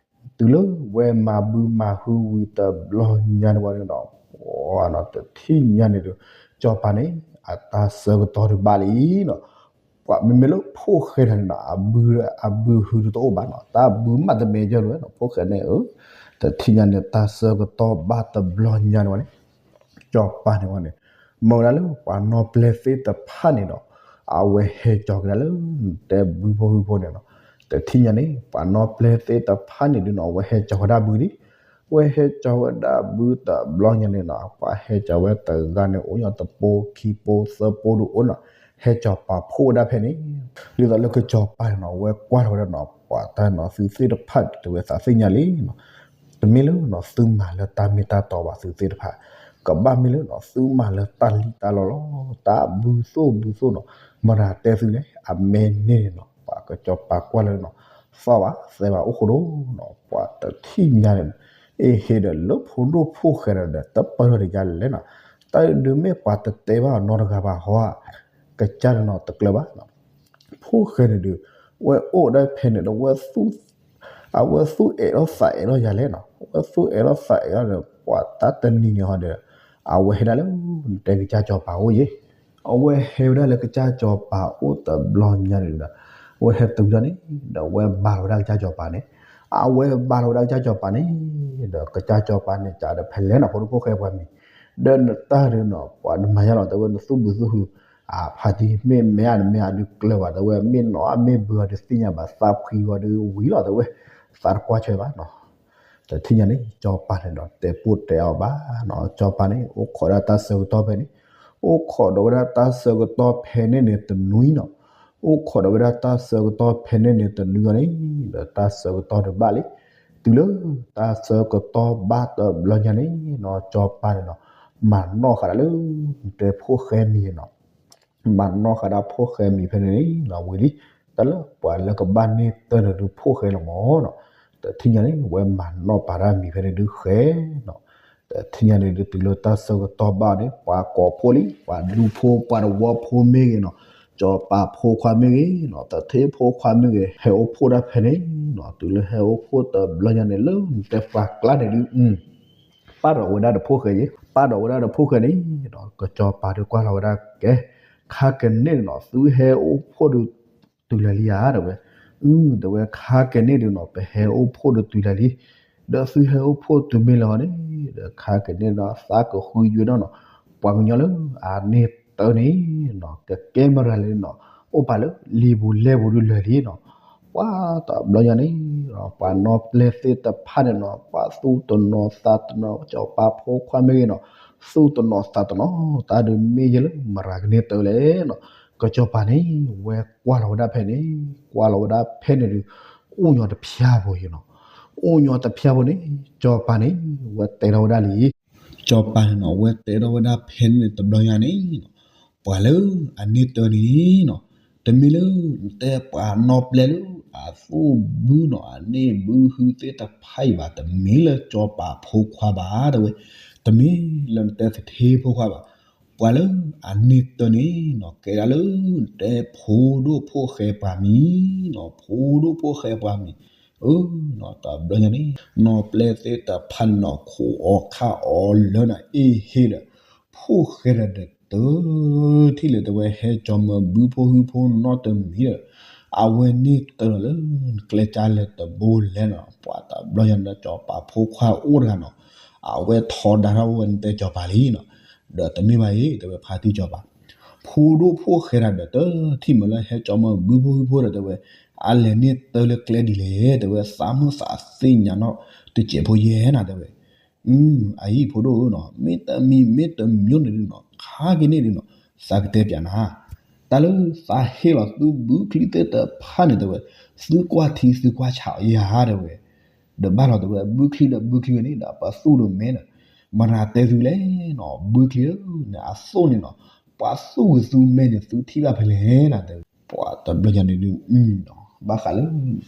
တုၤလၢဝဲမၤဘုမၤဟုဝံၤတဘျီညါန့ၣ်ဝဲဒုးနီၤ, တထံၣ်ညါန့ၣ်ဒုး စီၤပၤန့ၣ် အတၢ်ဆၢကတီၢ်ဒုးဘၣ်လံနီၤ, ပှၤမ့မ့ၢ်လၢဖိၣ်ဃဲန့ၣ်နီၤ အဘု အဘုဟုဒုးတအိၣ်ဘၣ်နီၤ, တၢ်ဘုမးတမဲာ်ကၢ်လၢၤနီၤ ဖိၣ်ဃဲန့ၣ်ဧၢ, တထံၣ်ညါန့ၣ် တၢ်ဆၢကတီၢ်ဘၣ်တဘျီညါန့ၣ်ဝဲန့ၣ် စီၤပၤန့ၣ်ဝဲန့ၣ် မၢဝဲဒၣ်လၢပှၤနီၢ်ပျဲၢ်သ့ၣ်တဖၣ်န့ၣ်ဒီး အဝဲဟဲကၠီၤကဒါလၢ တဲဘုဖိဟုဖိန့ၣ်နီၤ, တထံၣ်ညါန့ၣ် ပှၤနီၢ်ပျဲၢ်သ့ၣ်တဖၣ်န့ၣ်ဒုးနီၤ အဝဲဟဲကၠီၤဝဲဒၣ်ဘုလံ, အဝဲဟဲကၠီၤဝဲဒၣ်ဘုတဘျီညါန့ၣ်နီၤ ပှၤဟဲကၠီၤဝဲတဂၤန့ၣ် အိၣ်ညီတပိၤခံပိၤသၢပိၤဒုးအိၣ်နီၤ, ဟဲကၠီၤပာ်ဖှိၣ်ဝဲဒၣ်ဖဲန့ၣ်, ဒ်သိးလၢကစီၤပၤန့ၣ်နီၤ အဝဲကွၢ်ထီၣ်ဝဲဒၣ်နီၤ ပှၤတၢ်နီၤ သုသ့ၣ်တဖၣ်တဲဝဲသးသ့ၣ်ညါလံနီၤ တမ့ၢ်လၢနီၤ သုမၤလၢတၢ်မ့ၢ်တၢ်တီဘၣ်သုသ့ၣ်တဖၣ်, ကဘၣ်မ့ၢ်လၢနီၤ သုမၤလၢတၢ်လံၣ်တၢ်လီလီၤ, တၢ်ဘုသိၣ်ဘုသိၣ်နီၤ, မတၤတဲသုလဲၣ်, အမဲန့ၣ်န့ၣ်နီၤ ပှၤကစီၤပၤကွၢ်လၢနီၤ, သီၣ်ဘၣ်သဲဘၣ်အိၣ်ဃိဒိၣ်နီၤ ပှၤတထံၣ်ညါန့ၣ် အ့ဟ့ဒီးလၢဖိဒိၣ်ဖိၣ်ဃဲဒီး တပၢၢ်ထီၣ်တယါလဲၣ်နီၤ, တၢ်ဒုးမ့ၢ်ပှၤတတဲဘၣ်နီတဂၤဘၣ်ဟီဧါ, ကစၢ်န့ၣ်နီၤတကျၢၤဘၣ်နီၤ, ဖိၣ်ဃဲန့ၣ်ဒုး ဝဲအိၣ်ဒၣ်ဖဲန့ၣ်ဒီး ဝဲသူၣ် အဝဲသူၣ်အဲၣ်ထီၣ်သးအဲၣ်ထီၣ်ယၤလဲၣ်နီၤ, ဝဲသူၣ်အဲၣ်ထီၣ်သးအဲၣ်ထီၣ်ဒီး ပှၤတၢ်တနံၤန့ၣ်ဟီဒီး အဝဲဟဲဒၣ်လၢ တဲကစၢ်စီၤပၤအိၣ်ယဲ, အဝဲဟဲဝဲဒၣ်လၢကစၢ်စီၤပၤအိၣ်တဘျီညါန့ၣ်ဒီး အဝဲဟဲတုၤဒၣ်န့ၣ် ဒီးအဝဲဘါလီၤဝဲဒၣ်ကစၢ်စီၤပၤန့ၣ်, အဝဲဘါလီၤဝဲဒၣ်ကစၢ်စီၤပၤန့ၣ် ဒီးကစၢ်စီၤပၤန့ၣ် ကဒီးဖဲလဲၣ်နီၤ ဖိဒိၣ်ဖိၣ်ဃဲပှၤမံၤ, ဒီးနတၢ်ဒုးနီၤ ပှၤနမၤယါလီၤ တဲဝဲ နသူၣ်ဘုသူၣ်ဟု အဖါတံၢ် မ့ၢ်မဲအါတမဲအါဒုးကျၢၤဘၣ် တဲဝဲ မ့ၢ်နီၢ်အမ့ၢ်ဘုအီၤဒုးသ့ၣ်ညါဘၣ် သးဖှံဝံၤဒီးဝံၤလီၤ တဲဝဲ, သးတကွၢ်ဆၢဘၣ်နီၤ တထံၣ်ညါန့ၣ် စီၤပၤန့ၣ်ဒီး တဲပိၢ်တဲအီၤဘၣ်နီၤ, စီၤပၤန့ၣ် အိၣ်ခိးဒၣ်တၢ်ဆၢကတီၢ်ဖဲန့ၣ်, အိၣ်ခိးဒီးဝဲဒၣ်တၢ်ဆၢကတီၢ်ဖဲန့ၣ်န့ၣ်တနွံနီၤ, အိၣ်ခိးဒီးဝဲဒၣ်တၢ်ဆၢကတီၢ်ဖဲန့ၣ်န့ၣ်တနွံအီၤန့ၣ် ဒီးတၢ်ဆၢကတီၢ်တဘၣ်လံ, တုၤလၢတၢ်ဆၢကတီၢ်ဘၣ်တဘျီညါန့ၣ်နီၤ စီၤပၤန့ၣ်နီၤ မၤနီၣ်ဃာ်ဒၣ်လၢ တဲဖိၣ်ဃဲမံၤန့ၣ်နီၤ မၤနီၣ်ဃာ်ဒၣ်ဖိၣ်ဃဲမံၤဖဲန့ၣ်န့ၣ်နီၤ ဝံၤလံ, တၢ်လၢပှၤလၢကဘၣ်န့ၢ်တၢ်န့ၣ်ဒုးဖိၣ်ဃဲလီၤမၢ်နီၤ, တထံၣ်ညါန့ၣ် ဝဲမၤနီၣ်ပာ်ဒၣ်မံၤဖဲန့ၣ်ဒုးဃဲနီၤ, တထံၣ်ညါန့ၣ်ဒုးတုၤလၢတၢ်ဆၢကတီၢ်ဘၣ်န့ၣ် ပှၤကိးဖိလံ ပှၤဒူဖိ ပှၤတဝီဖိမ့ၢ်ဂ့ၤနီၤ, စီၤပၤဖိခွါမ့ၢ်ဂ့ၤနီၤ သထ့ဖိခွါမ့ၢ်ဂ့ၤ ဟဲအိၣ်ဖှိၣ်ဒၣ်ဖဲန့ၣ်နီၤ, တုၤလၢဟဲအိၣ်ဖှိၣ်တဘျီညါန့ၣ် လၢနတဲပှၤကျါန့ၣ်ဒုး ပာ်ဒီးဝဲဒၣ်တဖိၣ်ဃဲယဲ, ပာ်ဒီးဝဲဒၣ်တဖိၣ်ဃဲန့ၣ်ဒီး ကစီၤပၤဒုးကွၢ်လီၤဝဲဒၣ်ကဲ, ခါကန့ၣ်နီၤ သုဟဲအိၣ်ဖှိၣ်ဒုးတုၤလဲၣ်လံဧါ တဲဝဲ, အု တဲဝဲ ခါကန့ၣ်ဒုးနီၤ ပဟဲအိၣ်ဖှိၣ်ဒုးတုၤလဲၣ်လံ, ဒီးသုဟဲအိၣ်ဖှိၣ်တုၤမ့ၢ်လၢၤန့ၣ် ဒီးခါကန့ၣ်ဒီးသးကဃုယွဲနီၤနီၤ, ပှၤကညီလၢအန့ၢ်တၢ်န့ၣ်နီၤ ကကဲမရၤလဲၣ်နီၤ, အိၣ်ပာ်လၢလံာ်ပူၤလဲၢ်ပူၤဒုးလဲၣ်လံနီၤ ပှၤတဘျီညါန့ၣ် ပှၤနီၢ်ပျဲၢ်သ့ၣ်တဖၣ်န့ၣ်နီၤ ပှၤသူၣ်တနီၤသးတနီၤ စီၤပၤဖိခွါမ့ၢ်ဂ့ၤနီၤ သူၣ်တနီၤသးတနီၤ တၢ်ဒုးမ့ၢ်ယဲလၢမရၤကန့ၢ်တၢ်လဲၣ်နီၤ, ကစီၤပၤန့ၣ် ဝဲကွၢ်လီၤဝဲဒၣ်ဖဲန့ၣ် ကွၢ်လီၤဝဲဒၣ်ဖဲန့ၣ်ဒုး အိၣ်ညီတဖၠၣ်ဖိယဲနီၤ, အိၣ်ညီတဖၠၣ်ဖိန့ၣ် စီၤပၤန့ၣ် ဝဲတဲထီၣ်ဝဲဒၣ်လံ စီၤပၤန့ၣ်နီၤ ဝဲတဲထီၣ်ဝဲဒၣ်ဖဲန့ၣ်တဘျီညါန့ၣ်နီၤ, ပှၤလၢအန့ၢ်တၢ်န့ၣ်နီၤ တမ့ၢ်လၢ နတဲပှၤနီၢ်ပျဲၢ်လၢအသူၣ်ဘုနီၤ အန့ၢ်ဘုဟုသ့ၣ်တဖၣ်အံၤဘၣ်, တမ့ၢ်လၢစီၤပၤဖိခွါဘၣ် တဲဝဲ, တမ့ၢ်လၢနတဲသထ့ဖိခွါဘၣ်, ပှၤလၢအန့ၢ်တၢ်န့ၣ်နီၤ ကဲဒၣ်လၢ နတဲဖိဒိၣ်ဖိၣ်ဃဲပှၤမံၤနီၤ, ဖိဒိၣ်ဖိၣ်ဃဲပှၤမံၤ အၢ တဘျီညါန့ၣ် နီၢ်ပျဲၢ်သ့ၣ်တဖၣ်န့ၣ်နီၤ ခိးအီၤခးအီၤလၢနအ့ဟ့ဒီး ဖိၣ်ဃဲဒီးဒီးတထံၣ်လၢၤ တဲဝဲ ဟဲကၠီမၢဘုဖိဟုဖိနီတမံၤဒီး အဝဲန့ၢ်တၢ်လီၤလၢ နကျဲကၢ်လဲၤတဘိလဲၣ်နီၤ, ပှၤတဘျီညါန့ၣ်ဒီး စီၤပၤဖိခွါအိၣ်တဂၤနီၤ အဝဲထီဒါထီၣ်ဝဲနတဲစီၤပၤလံနီၤ, ဒီးတမ့ၢ်ဘၣ်အံၤ တဲဝဲဖါတံၢ်စီၤပၤ ဖိဒိၣ်ဖိၣ်ဃဲဒီးဒီးတထံၣ်မးလၢဟဲကၠီမၢဘုဖိဟုဖိဒီး တဲဝဲ အလဲၤန့ၢ်တၢ်လၢကျဲဒ်လဲၣ် တဲဝဲ သးမုၣ်သးသ့ၣ်ညါနီၣ်တစဲးဖိယဲနီၤ တဲဝဲ အံၤဖိဒိၣ်ဧၢနီၤ မ့ၢ်တမံၤမ့ၢ်တမံၤန့ၣ်ဒုးနီၤ ခါက့ၤန့ၣ်ဒုးနီၤ သးကတဲပျးနၤ တၢ်လၢသးဟ့ၣ်လီၤသုဘုချံသ့ၣ်တဖၣ်န့ၣ် တဲဝဲ သုကွၢ်ထံသုကွၢ်ဆးအီၤယၤ တဲဝဲ ဒီးဘၣ်လီၤ တဲဝဲ ဘုချံဒီးဘုချံဝဲန့ၣ်ဒီး ပသူၣ်ဒီးမဲန့ၣ် မတၤတဲသုလဲၣ်နီၤ ဘုချံဧၢန့ၣ် အသိၣ်န့ၣ်နီၤ ပှၤသူၣ်ဂ့ၤသူမဲန့ၣ် သုထံၣ်ဘၣ်ဖဲလဲၣ်နီၤ တဲဝဲ ပှၤတဘျီညါန့ၣ်ဒုး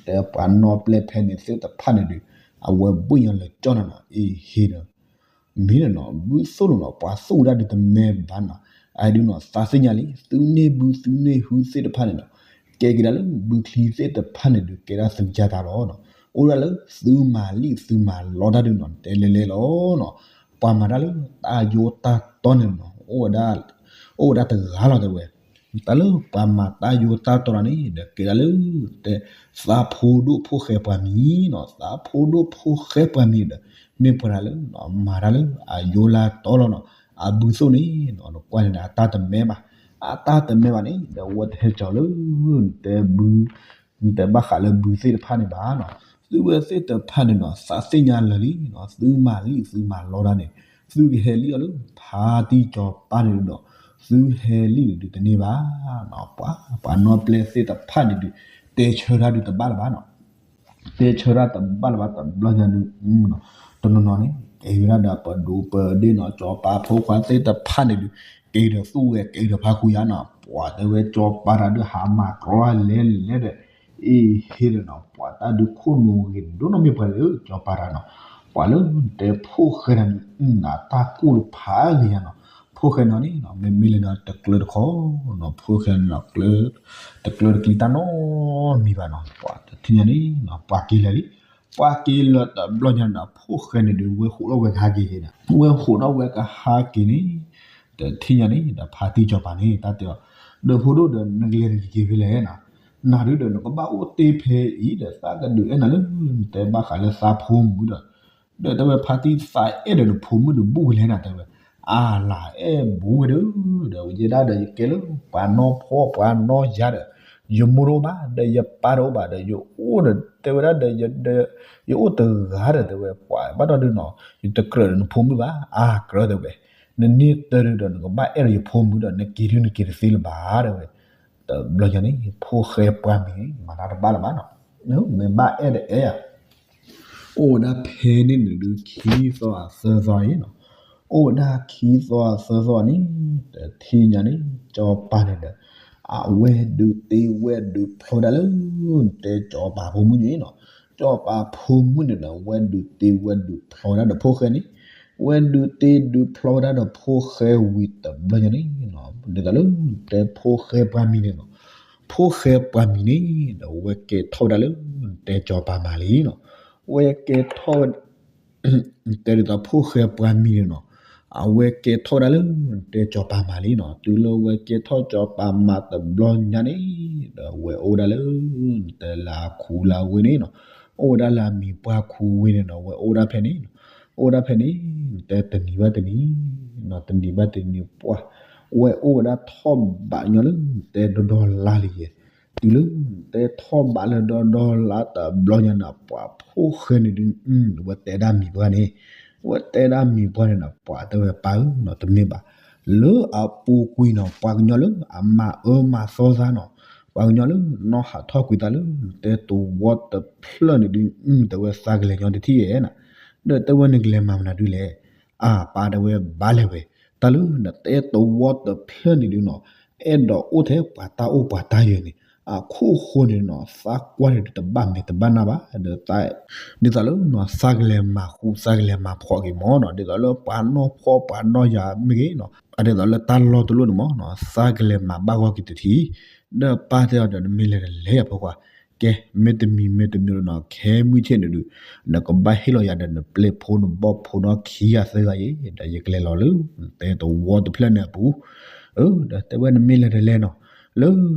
တဲပှၤနီၢ်ပျဲၢ်ဖဲန့ၣ်သ့ၣ်တဖၣ်န့ၣ်ဒုး အဝဲဘှ့ၣ်ညါလၢာ်ကၠီၣ်နၤနီၤ အ့ဟ့ဒီး မ့ၢ်န့ၣ်နီၤ ဘုသိၣ်န့ၣ်နီၤ ပှၤသူၣ်ဝဲဒၣ်ဒုးတမဲဘၣ်နီၤ အဒုးနီၤ သးသ့ၣ်ညါလံ သုန့ၢ်ဘုသုန့ၢ်ဟုသ့ၣ်တဖၣ်န့ၣ်နီၤ ကဲက့ၤဒၣ်လၢဘုချံသ့ၣ်တဖၣ်န့ၣ်ဒုး ကဲဒၣ်သုကစၢ်တၢ်လီၤနီၤ အိၣ်ဒၣ်လၢသုမၤလံာ်သုမၤလီတၢ်ဒုးနီၤ တဲလဲၤလဲၤလီၤနီၤ ပှၤမၤတၢ်လၢတၢ်ယိတၢ်တီန့ၣ်နီၤ အိၣ်ဝဲဒၣ်တဂၤလီၤတဲဝဲ တၢ်လၢပှၤမၤတၢ်ယိတၢ်တီတၢ်န့ၣ်ဒီး ကဲဒၣ်လၢ တဲ သးဖိဒိၣ်ဖိၣ်ဃဲပှၤမံၤနီၤ သးဖိဒိၣ်ဖိၣ်ဃဲပှၤမံၤဒီး မ့ၢ်ပှၤတဂၤလၢ မၤတၢ်လၢအယိလၢတီလီၤနီၤ အဘုသိၣ်န့ၣ်နီၤ နကွၢ်န့ၣ်ဒီး အတၢ်တမဲဘၣ် အတၢ်တမဲဘၣ်န့ၣ်ဒီး အဝဲတဟဲကၠီလၢ နတဲဘု နတဲဘၣ်ဃးလၢဘုသ့ၣ်တဖၣ်န့ၣ်ဘၣ်နီၤ သုဝဲသ့ၣ်တဖၣ်န့ၣ်နီၤ သးသ့ၣ်ညါလၢာ်လံနီၤ သုမၤလံာ်သုမၤလီတၢ်န့ၣ် သုကဟဲလံအီၤလၢ ဖါတံၢ်စီၤပၤန့ၣ်ဒုးနီၤ သုဟဲလံာ်န့ၣ်ဒုးတန့ၢ်ဘၣ်နီၤ ပှၤ ပှၤနီၢ်ပျဲၢ်သ့ၣ်တဖၣ်န့ၣ်ဒုး တဲဆၢတၢ်ဒုးတဘၣ်လၢၤဘၣ်နီၤ တဲဆၢတၢ်တဘၣ်လၢၤဘၣ်တဘျီညါဒုး တနီၤနီၤန့ၣ် ကဲဝဲဒၣ်ဒီးပဒိၣ်ပဒ့ၣ်နီၤ စီၤပၤဖိခွါသ့ၣ်တဖၣ်န့ၣ်ဒုး ကဲဒီးသူၣ်ဝဲကဲဒီးဖးဃူယါနီၤ ပှၤတဲဝဲစီၤပၤတၢ်ဒုးဟးမၤကြီလဲၤလဲၤဒီး အ့ၣ်ဟ့ဒီးနီၤ ပှၤတၢ်ဒုးခိၣ်နူာ်ဂ့ၤဒိၣ်နီၢ်မ့ၢ်ပှၤလၢကၠီၤပၤတဂၤနီၤ, ပှၤလၢတဲဖိၣ်ဃဲတဂၤန့ၣ် အတၢ်ကူၣ်တဖးဂ့ၤယါနီၤ, ဖိၣ်ဃဲနီၤန့ၣ် မ့မ့ၢ်လၢနီၤ တကျၢၤတခီနီၤ ဖိၣ်ဃဲနီၤ တကျၢၤတကျံၤတၢ်နီတမံၤဘၣ်နီၤ, ပှၤတထံၣ်ညါန့ၣ် ပှၤက့ၤလၢာ်လံ, ပှၤက့ၤလၢာ်တဘျီညါန့ၣ် ဖိၣ်ဃဲန့ၣ်ဒီး ဝဲဟးထီၣ်ဝဲကဟးက့ၤန့ၣ်, ဝဲဟးထီၣ်ဝဲကဟးက့ၤန့ၣ် တထံၣ်ညါန့ၣ် ဒီးဖါတံၢ်ကၠီၤပၤန့ၣ် တၢ်တဲအီၤ, ဒီးဖိဒိၣ်ဒီး နကလဲၤနကက့ၤဖဲလဲၣ်နီၤ, နၤဒုဒီးနကဘၣ်အိၣ်တ့ၢ်ဖဲအံၤဒီး သးကဒုးအဲၣ်နၤလၢ နတဲဘၣ်ဃးလၢသးဖိမုၣ်ဒီး, ဒီးတဲဝဲဖါတံၢ်သးအဲၣ်ဒီးနဖိမုၣ်ဒီးဘူးဝဲလဲၣ်နီၤ တဲဝဲ, အါလၢအဲၣ်ဘူးဝဲဒီး, ဒီးယဲဒၣ်ဒီးယကဲလၢပှၤနီၢ်ဖှီၣ်ပှၤနီၢ်ယါဒီး, ယမိၢ်တအိၣ်ဘၣ် ဒီးယပၢ်တအိၣ်ဘၣ်ဒီး ယအိၣ်ဒီး တဲဝဲဒၣ်ဒီး ယအိၣ်တဂၤဒီး တဲဝဲ ပှၤဘၣ်ဒီဒုနီၤ ယတကြၢးဒီးနဖိမုၣ်ဘၣ် အါကြၢးတဲဝဲ, နန့ၢ်တၢ်ဒုဒီး နကဘၣ်အဲၣ်ဒီးယဖိမုၣ်ဒီး နက့ၤဒုနက့ၤတသ့လၢၤဘၣ် တဲဝဲ, တဘျီညါန့ၣ် ဖိၣ်ဃဲပှၤမံၤန့ၣ် မၤတၢ်တဘၣ်လၢၤဘၣ်နီၤ, မ့ၢ်ဘၣ်အဲၣ်ဒီးအဲၣ်ဧါ အိၣ်ဝဲဒၣ်ဖဲန့ၣ်န့ၣ်ဒုး ခံသီအသၢသီအံၤနီၤ, အိၣ်ဝဲဒၣ်ခံသီအသၢသီန့ၣ် တထံၣ်ညါန့ၣ် ကၠီၤပၤန့ၣ်ဒီး အဝဲဒုးတ့ဝဲဒုးဖျီဝဲဒၣ်လၢ တဲကၠီၤပၤဖိမုၣ်န့ၣ်နီၤ, ကၠီၤပၤဖိမုၣ်န့ၣ်ဒီး ဝဲဒုးတ့ဝဲဒုးဖျီဝဲဒၣ်ဒီးဖိၣ်ဃဲန့ၣ်, ဝဲဒုးတ့ဒုးဖျီဝဲဒၣ်ဒီးဖိၣ်ဃဲဝံၤတဘျီညါန့ၣ်နီၤ, ဒ်သိးလၢ တဲဖိၣ်ဃဲပှၤမံၤန့ၣ်နီၤ, ဖိၣ်ဃဲပှၤမံၤန့ၣ်ဒီး ဝဲကဲထီၣ်ဝဲဒၣ်လၢ တဲကၠီၤပၤမၤလံနီၤ, ဝဲကဲထီၣ်ဝဲ တဲဒ်သိးဖိၣ်ဃဲပှၤမံၤန့ၣ်နီၤ, အဝဲကဲထီၣ်ဝဲဒၣ်လၢ တဲကၠီၤပၤမၤလံနီၤ, တုၤလၢဝဲကဲထီၣ်ကၠီၤပၤမၤတဘျီညါန့ၣ် ဒီးဝဲအိၣ်ဝဲဒၣ်လၢ တဲလၢအခူလၢအဝ့ၢ်န့ၣ်နီၤ, အိၣ်ဝဲဒၣ်လၢအမံၤပှၢ်ခူဝ့ၢ်န့ၣ်နီၤ, ဝဲအိၣ်ဝဲဒၣ်ဖဲန့ၣ်, အိၣ်ဝဲဒၣ်ဖဲန့ၣ် တဲတနံၤဘၣ်တနံၤ တနံၤဘၣ်တနံၤပှၢ်, ဝဲအိၣ်ဝဲဒၣ်ထီၣ်ဘးညီလၢ တဲဒီဒီလါလံယဲၢ်, တုၤလၢ တဲထီၣ်ဘးလၢဒီဒီလါတဘျီညါန့ၣ် ပှၤဖိၣ်ဃဲန့ၣ်ဒုး ဝဲတဲဒၣ်မံၤပှၢ်န့ၣ်, ဝဲတဲဒၣ်မံၤပှၢ်န့ၣ်နီၤ ပှၤတဲဝဲပၢ်ဧၢနီၤ တမ့ၢ်ဘၣ်, လၢအပူၤကွံာ်နီၤ ပှၤကညီလၢအမၤအၢမၤသီသးနီၤ, ပှၤကညီလၢနီၢ်ဟးထီၣ်ကွံာ်သးလၢ တဲသဝီတဖျၢၣ်န့ၣ်ဒုး တဲဝဲသးကလဲၤညီတထံၣ်ဧဲနီၤ, ဒီးတဲဝဲနကလဲၤမၤမနုၤဒုးလဲၣ်, အပၢ်တဲဝဲဘၣ်လဲၣ်ဝဲ, တၢ်လၢနတဲသဝီတဖျၢၣ်န့ၣ်ဒုးနီၤ, အဲၣ်ဒိးအိၣ်ထဲပှၤတၢ်အိၣ်ပှၤတၢ်ယၢၤန့ၣ် အခိၣ်ဃိန့ၣ်နီၤ သးကွၢ်န့ၣ်ဒုးတဘၣ်မဲာ်တဘၣ်နါဘၣ်, ဒီး ဒ်သိးလၢနီၤ သးကလဲၤမၤဃူ သးကလဲၤမၤဖှီၣ်က့ၤမၢ်နီၤ, ဒ်သိးလၢပှၤနီၢ်ဖှီၣ်ပှၤနီၢ်ယၤမ့ၢ်ဂ့ၤနီၤ, အဒ်သိးလၢတၢ်လီၢ်တလီၢ်န့ၣ်မၢ်နီၤ သးကလဲၤမၤဘၣ်ဂီၢ်က့ၤတထံၣ်, ဒီးပၢ်တဲအီၤဒီး နမ့ၢ်လဲၤတလဲၤယၤဖိခွါ, ကဲ မ့တမံၤမ့တမံၤနီၤ ခဲမုၢ်ဆ့ၣ်န့ၣ်ဒုး နကဘၣ်ဟ့ၣ်လီၤယၤဒီးနပျဲၢ်ဖိနဘီၣ်ဖိဒီးခံဂၤသၢဂၤအံၤ ဒီးယကလဲၤလီၤလၢ တဲသဝီတဖျၢၣ်န့ၣ်အပူၤ, ဒီးတဲဝဲနမ့ၢ်လဲၤတလဲၤနီၤ, လၢ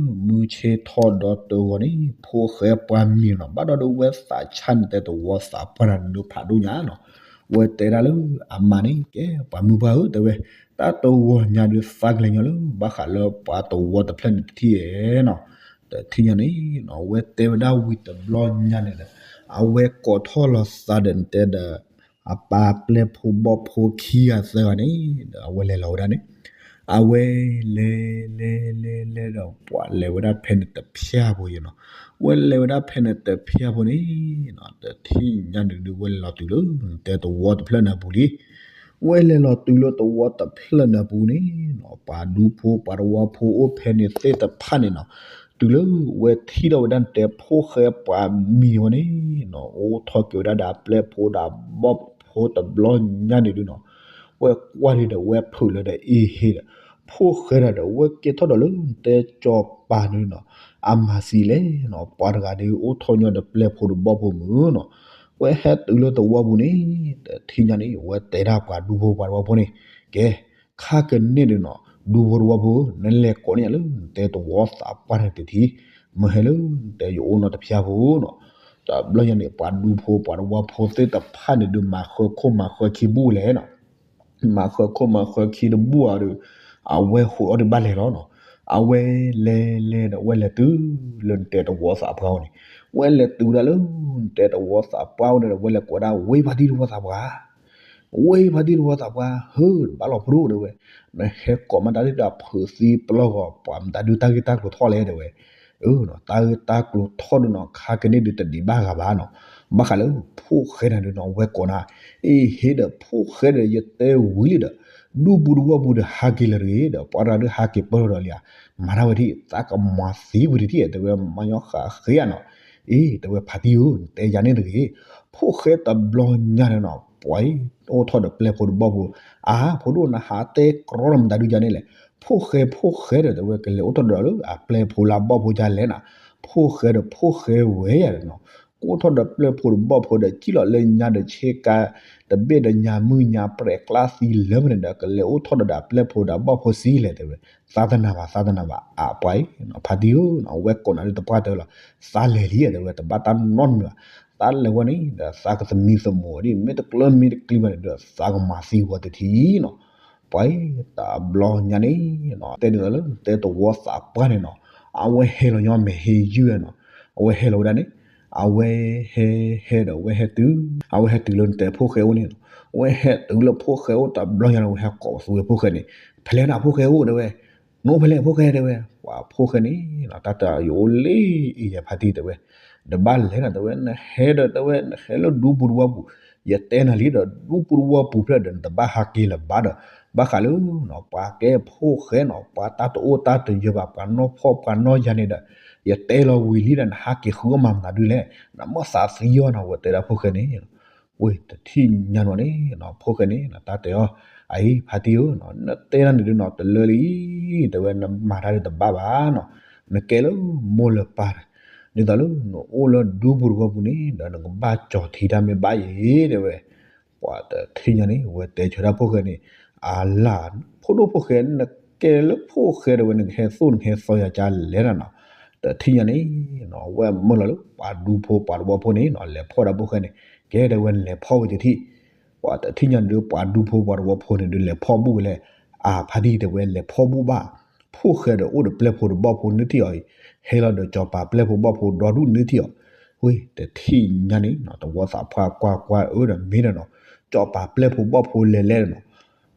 မုၢ်ဆ့ၣ်ထီၣ်ဒီးတဂီၤန့ၣ် ဖိၣ်ဃဲပှၤမံၤနီၤ ဘၣ်ဒီးဒုးဝဲသးဆါန့ၣ် တဲသဝီသးပှၢ်တၢ်န့ၣ်ဒုးဖးဒိၣ်ညါနီၤ, ဝဲတဲဒၣ်လၢအမါန့ၣ် ကဲ ပှၤမုၢ်ပှၢ်ဧၢ တဲဝဲ, တၢ်တဂီၤညါဒုးသးကလဲၤညီလၢ ဘၣ်ဃးလၢပှၤသဝီတဖျၢၣ်န့ၣ်တထံၣ်ဧဲနီၤ, တထံၣ်ညါန့ၣ်နီၤ ဝဲတဲဝဲဒၣ်ဝံၤတဘျီညါန့ၣ်ဒီး အဝဲကိးထီၣ်လီၤသးဒီးနတဲဒီး အပၢ်ပျဲၢ်ဖိဘီၣ်ဖိခံဂၤသၢဂၤန့ၣ် ဒီးအဝဲလဲၤလီၤဝဲဒၣ်န့ၣ်, အဝဲလဲၤလဲၤလဲၤလဲၤဒီး ပှၤလဲၤဝဲဒၣ်ဖဲန့ၣ်တဖျၢၣ်ဖိယဲနီၤ, ဝဲလဲၤဝဲဒၣ်ဖဲန့ၣ်တဖျၢၣ်ဖိန့ၣ်နီၤ တထံၣ်ညါန့ၣ်ဒုး ဝဲလဲၤလီၤတုၤလၢ တဲသဝီတဖျၢၣ်န့ၣ်အပူၤလံ, ဝဲလဲၤလီၤတုၤလၢသဝီတဖျၢၣ်န့ၣ်အပူၤန့ၣ်နီၤ ပှၤဒူဖိပှၤသဝီဖိအိၣ်ဖဲန့ၣ်သ့ၣ်တဖၣ်န့ၣ်နီၤ တုၤလၢဝဲထံၣ်ထီၣ်ဝဲဒၣ်နတဲဖိၣ်ဃဲပှၤမံၤဝဲန့ၣ်နီၤ အိၣ်ထီၣ်က့ၤဝဲဒၣ်ဒီးအပျဲၢ်ဖိဒီးအဘီၣ်ဖိတဘျီညါန့ၣ်ဒုးနီၤ, ဝဲကွၢ်ဒံးဒီးဝဲဖုးလၢဒီးအ့ၣ်ဟ့ဒီး ဖိၣ်ဃဲဒီး ဝဲကဲထီၣ်ဒီးလၢနတဲကၠီၤပၤန့ၣ်နီၤ အမၤသံလဲၣ်နီၤ ပှၤတဂၤဒုးအိၣ်ထီၣ်ညီဒီးပျဲၢ်ဖိဒီးဘီၣ်ဖိမုၣ်နီၤ, ဝဲဟဲတုၤလၢသဝီပူၤန့ၣ် တထံၣ်ညါန့ၣ် ဝဲတဲဒၣ်ပှၤဒူဖိပှၤသဝီဖိန့ၣ်, ကဲ ခါကန့ၣ်ဒုးနီၤ ဒူဖိသဝီဖိ နလဲၤကိးန့ၢ်ယၤလၢနတဲသဝီသးပှၢ်န့ၣ်တထံၣ်, မ့ၢ်ဟဲလၢနတဲယအိၣ်နီတဖျၢၣ်ဖိနီၤ, တဘျီညါန့ၣ် ပှၤဒူဖိပှၤသဝီဖိသ့ၣ်တဖၣ်န့ၣ်ဒုး မၤဃၢခိၣ်မၤဃၢခံဘူၣ်လဲၣ်နီၤ မၤဃၢခိၣ်မၤဃၢခံတဘူၣ်အီၤဒီး အဝဲဟိးအီၤဒုးဘၣ်လဲၤလီၤနီၤ, အဝဲလဲၤလဲၤဒီး ဝဲလဲၤတုၤလၢနတဲသဝီသးပှၢ်န့ၣ်, ဝဲလဲၤတုၤဒၣ်လၢနတဲသဝီသးပှၢ်အိၣ်န့ၣ်ဒီး ဝဲလဲၤကိးဒၣ်ဝ့ၢ်ဖါတံၢ်သဝီသးပှၢ် ဝ့ၢ်ဖါတံၢ်သဝီသးပှၢ် ဟၢ ဘၣ်လီၤဖးဒိၣ်တဲဝဲ, နဟဲကိးမးတၢ်ဒ်ဒီးဖုးသံပလီၢ်ဂီၤ ပှၤမတၤဒုးတၢ်ဂ့ၢ်တၢ်ကျိၤထီၣ်လဲၣ်တဲဝဲ, တၢ်ဂ့ၢ်တၢ်ကျိၤထီၣ်ဒုးနီၤ ခါကန့ၣ်ဒုးတဒံးဘၣ်ဂၤဘၣ်နီၤ, ဘၣ်ဃးလၢဖိၣ်ဃဲနၤဒုးနီၤ ဝဲကိးနၤ, အ့ ဟ့ဒီးဖိၣ်ဃဲဒီး ယတဲဝံၤလံဒီး ဒူပူၤတဝီပူၤဒီးဟးက့ၤလၢၤတဂ့ၤဒီး ပှၤတဂၤဒုးဟးက့ၤပၢၢ်ထီၣ်ဒီးလံဧါ, မၤတၢ်ဝဲထံၣ် သးကမၤသံဝဲတထံၣ် တဲဝဲမၤညီဃာ်ဃ့ဧါနီၤ, အ့ တဲဝဲဖါတံၢ်ဧၢ တဲယၤန့ၣ်တဂ့ၤ, ဖိၣ်ဃဲတဘျီညါန့ၣ်နီၤ ပှၤအံၤ အိၣ်ထီၣ်ဒီးပျဲၢ်ဖိတဘီၣ်ဖိ, အါ ဖိဒိၣ်နဟးတဲကြီဒီးမတၤဒုးယၤန့ၣ်လဲၣ်, ဖိၣ်ဃဲဖိၣ်ဃဲဒီး တဲဝဲကလဲၤအိၣ်ထီၣ်ဒီးလၢအပျဲၢ်ဖိလၢအဘီၣ်ဖိယၤလဲၣ်နၤ, ဖိၣ်ဃဲဒီးဖိၣ်ဃဲဝဲယၤဒီးနီၤ ကအိၣ်ထီၣ်ဒီးပျဲၢ်ဖိဒီးဘီၣ်ဖိဒီး စံၣ်လီၤလၢညါဒီးဆ့ကၤ တဘ့ၣ်ဒီးညါမုၢ်ညါပြဲးကျါသံလၢမ့ၢ်န့ၣ်ဒီး ကလဲၤအိၣ်ထီၣ်ဒီးဒီးပျဲၢ်ဖိဒီးဘီၣ်ဖိစံလဲၣ်တဲဝဲ, သးတနၤဘၣ် သးတနၤဘၣ် အပှၤအံၤ ဖါတံၢ်ဧၢ အဝဲကိးနၤဒုးတပှၢ်တဲလီၤ, သးလဲၤလံတဲဝဲ တဘၣ်တၢ်နီတမံၤဘၣ်, သးလဲၤဝဲန့ၣ်ဒီးသးကသမံသမိးဒ် မ့ၢ်တကျၢၤမ့ၢ်တကျံၤဘၣ်န့ၣ်ဒီး သးကမၤသံဝဲတထံၣ်နီၤ ပှၤအံၤ တဘျီညါန့ၣ် တဲဒ်သိးလၢတဲတဝီသးပှၢ်န့ၣ်နီၤ, အဝဲဟဲလီၤညီမဲာ်ဟ့ယုၢ်နီၤ, အဝဲဟဲလီၤဝဲဒၣ်န့ၣ်, အဝဲဟဲဟဲဒီးအဝဲဟဲတုၤ, အဝဲဟဲတုၤလၢနတဲဖိၣ်ဃဲအိၣ်န့ၣ်နီၤ, အဝဲဟဲတုၤလၢဖိၣ်ဃဲအိၣ်တဘျီညါန့ၣ် အဝဲဟဲကိးသူဝဲဖိၣ်ဃဲန့ၣ်, ဖဲလဲၣ်နၤဖိၣ်ဃဲအိၣ်တဲဝဲ, နအိၣ်ဖဲလဲၣ်ဖိၣ်ဃဲတဲဝဲ, ပှၤဖိၣ်ဃဲန့ၣ် တၢ်တယအိၣ်လံအံၤယဖါတံၢ်တဲဝဲ, တဘၣ်လဲၤနၤတဲဝဲ နဟဲဒီးတဲဝဲ နဟဲလၢဒူပူၤတဝီပူၤ, ယတဲနၤလံဒီး ဒူပူၤတဝီပူၤဖျၢၣ်ဒီးနတဘၣ်ဟးက့ၤလၢၤဘၣ်ဒီး, ဘၣ်ဃးလၢ ပှၤကဲဖိၣ်ဃဲနီၤ ပှၤတၢ်တအိၣ်တၢ်တယၢၤဘၣ် ပှၤနီၢ်ဖှီၣ်ပှၤနီၢ်ယၤန့ၣ်ဒီး, ယတဲလီၤဝံၤလံဒီး နဟးက့ၤဃုအီၣ်မၤမနုၤဒုလဲၣ်, နမ့ၢ်သးသံအီၤနီၤ ဝဲတဲဒၣ်ဖိၣ်ဃဲန့ၣ်, ဝ့ၢ်တထံၣ်ညါနီၤန့ၣ် ဖိၣ်ဃဲန့ၣ် တၢ်တဲအီၤ, အအံၤ ဖါတံၢ်ဧၢ နတဲဒၣ်န့ၣ်ဒုးနီၤ တလၢလံ, တဲဝဲ နမၤတၢ်ဒုးတဘၣ်ဘၣ်နီၤ, နကဲလၢမိၢ်လၢပၢ်, ဒ်သိးလၢနအိၣ်လၢဒူပူၤတဝီပူၤန့ၣ် ဒီးနကဘၣ်ကၠီၤထံတၢ်မ့ၢ်ဘၣ်ယဲၢ်တဲဝဲ, ပှၤတထံၣ်ညါန့ၣ် ဝဲတဲဆၢဒၣ်ဖိၣ်ဃဲန့ၣ်, အလၢ်, ဖိဒိၣ်ဖိၣ်ဃဲ နကဲလၢဖိၣ်ဃဲတဲဝဲ နကဟဲသိၣ်နကဟဲသီယၤကလဲၣ်နၤနီၤ, တထံၣ်ညါန့ၣ် ဝဲမုၢ်လီၤလၢပှၤဒူဖိပှၤတဝီဖိန့ၣ်နီၤ လဲၤဖီၣ်ဒၣ်ဖိၣ်ဃဲန့ၣ်, ကဲတဲဝဲလဲၤဖီၣ်ဝဲတထံၣ် ပှၤတထံၣ်ညါန့ၣ်ဒုး ပှၤဒူဖိပှၤတဝီဖိန့ၣ်ဒုး လဲၤဖီၣ်ဘူၣ်ဝဲလဲၣ်, အဖါတံၢ်တဲဝဲလဲၤဖီၣ်ဘူၣ်ဘၣ်, ဖိၣ်ဃဲဒီးအိၣ်ဒီးပျဲၢ်ဖိဒီးဘီၣ်ဖိနုၢ်ထံၣ်အီၤအံၤ, ဟဲလီၤဒီးကၠီၤပာ်ပျဲၢ်ဖိဘီၣ်ဖိဒီဒူၣ်နုၢ်ထံၣ်အီၤ, ဝ့ၢ်တထံၣ်ညါန့ၣ် တဝီသးပှၢ်ကွၢ်ကွၢ်အၢဒီးမ့ၢ်ဒီးနီၤ, ကၠီၤပာ်ပျဲၢ်ဖိဘီၣ်ဖိလဲၤလဲၣ်နီၤ,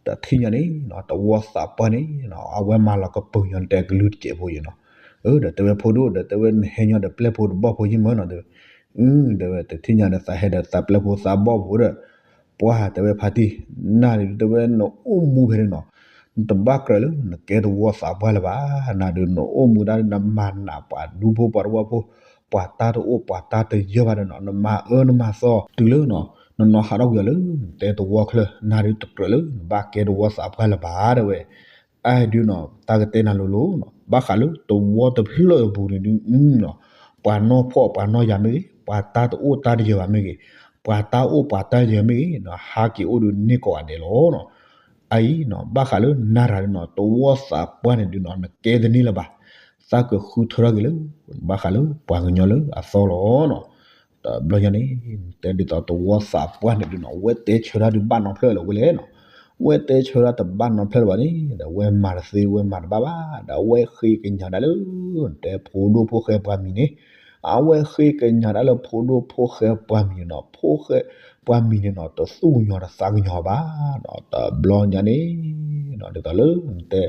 တထံၣ်ညါန့ၣ် တဝီသးပှၢ်န့ၣ် အဝဲမၤလီၤကပၢၤညီနတဲကလုၢ်တစဲးဖိယံၤနီၤ, ဒီးတဲဝဲဖိဒိၣ်ဒီးတဲဝဲနဟဲညီဒီးပျဲၢ်ဖိဒီးဘီၣ်ဖိယံၤမၢနီၤတဲဝဲ, တဲဝဲတထံၣ်ညါဒီးသးဟဲဒီးသးပျဲၢ်ဖိသးဘီၣ်ဖိဒီး, ပှၤတဲဝဲဖါတံၢ်, နၤဒုးတဲဝဲနအိၣ်မူဖဲန့ၣ်နီၤ, နတဘၣ်ကြၢးလၢနကဲတဝီသးပှၢ်လၢၤဘၣ်, နၤဒုးနအိၣ်မူဒၣ်နမၤနးပှၤဒူဖိပှၤတဝီဖိ, ပှၤတၢ်တအိၣ်ပှၤတၢ်တယၢၤဘၣ်ဒီးနီၤ နမၤအၢနမၤသီတုၤလၢနီၤ, နနီၤဟးထီၣ်ကွံာ်အီၤလၢ နတဲတဝီချၢ နၤဒုးတကြၢးလၢနဘၣ်ကဲတဝီသးပှၢ်လၢၤဘၣ်တဲဝဲ, အါဒုးနီၤ တၢ်ကတဲနၤလိၤလိၤနီၤ ဘၣ်ဃးလၢတဝီတဖျၢၣ်အပူၤန့ၣ်ဒုးနီၤ, ပှၤနီၢ်ဖှီၣ်ပှၤနီၢ်ယၤမ့ၢ်ဂ့ၤ ပှၤတၢ်တအိၣ်တၢ်တယၢၤဘၣ်မ့ၢ်ဂ့ၤ, ပှၤတၢ်အိၣ်ပှၤတၢ်ယၢၤမ့ၢ်ဂ့ၤနီၤ ဟးက့ၤအိၣ်ဒုးန့ၢ်ကိးဂၤဒဲးလီၤနီၤ, အအံၤနီၤ ဘၣ်ဃးလၢနၤတဂၤဒုးနီၤ တဝီသးပှၢ်န့ၣ်ဒုးနီၤ နကဲတန့ၢ်လၢၤဘၣ်, သးကဃုထၢထီၣ်က့ၤလၢ ဘၣ်ဃးလၢပှၤကညီလၢအသီလီၤနီၤ, တဘျီညါန့ၣ် တဲဒ်သိးတဝီသးပှၢ်န့ၣ်ဒုးနီၤ ဝဲတဲဆၢတၢ်ဒုးဘၣ်နီၤဖျၢၣ်လၢၤဝဲလဲၣ်နီၤ, ဝဲတဲဆၢတၢ်တဘၣ်နီၤဖျၢၣ်လၢၤဘၣ်န့ၣ် ဒီးဝဲမၤတသ့ဝဲမၤတဘၣ်ဘၣ် ဒီးအဝဲဃ့ကညးဒၣ်လၢ တဲဖိဒိၣ်ဖိၣ်ဃဲပှၤမံၤန့ၣ်, အဝဲဃ့ကညးဒၣ်လၢဖိဒိၣ်ဖိၣ်ဃဲပှၤမံၤန့ၣ်နီၤ ဖိၣ်ဃဲပှၤမံၤန့ၣ်နီၤ တသူၣ်ကညီၤတသးကညီၤဘၣ်နီၤ, တဘျီညါန့ၣ် ဒ်သိးလၢ တဲ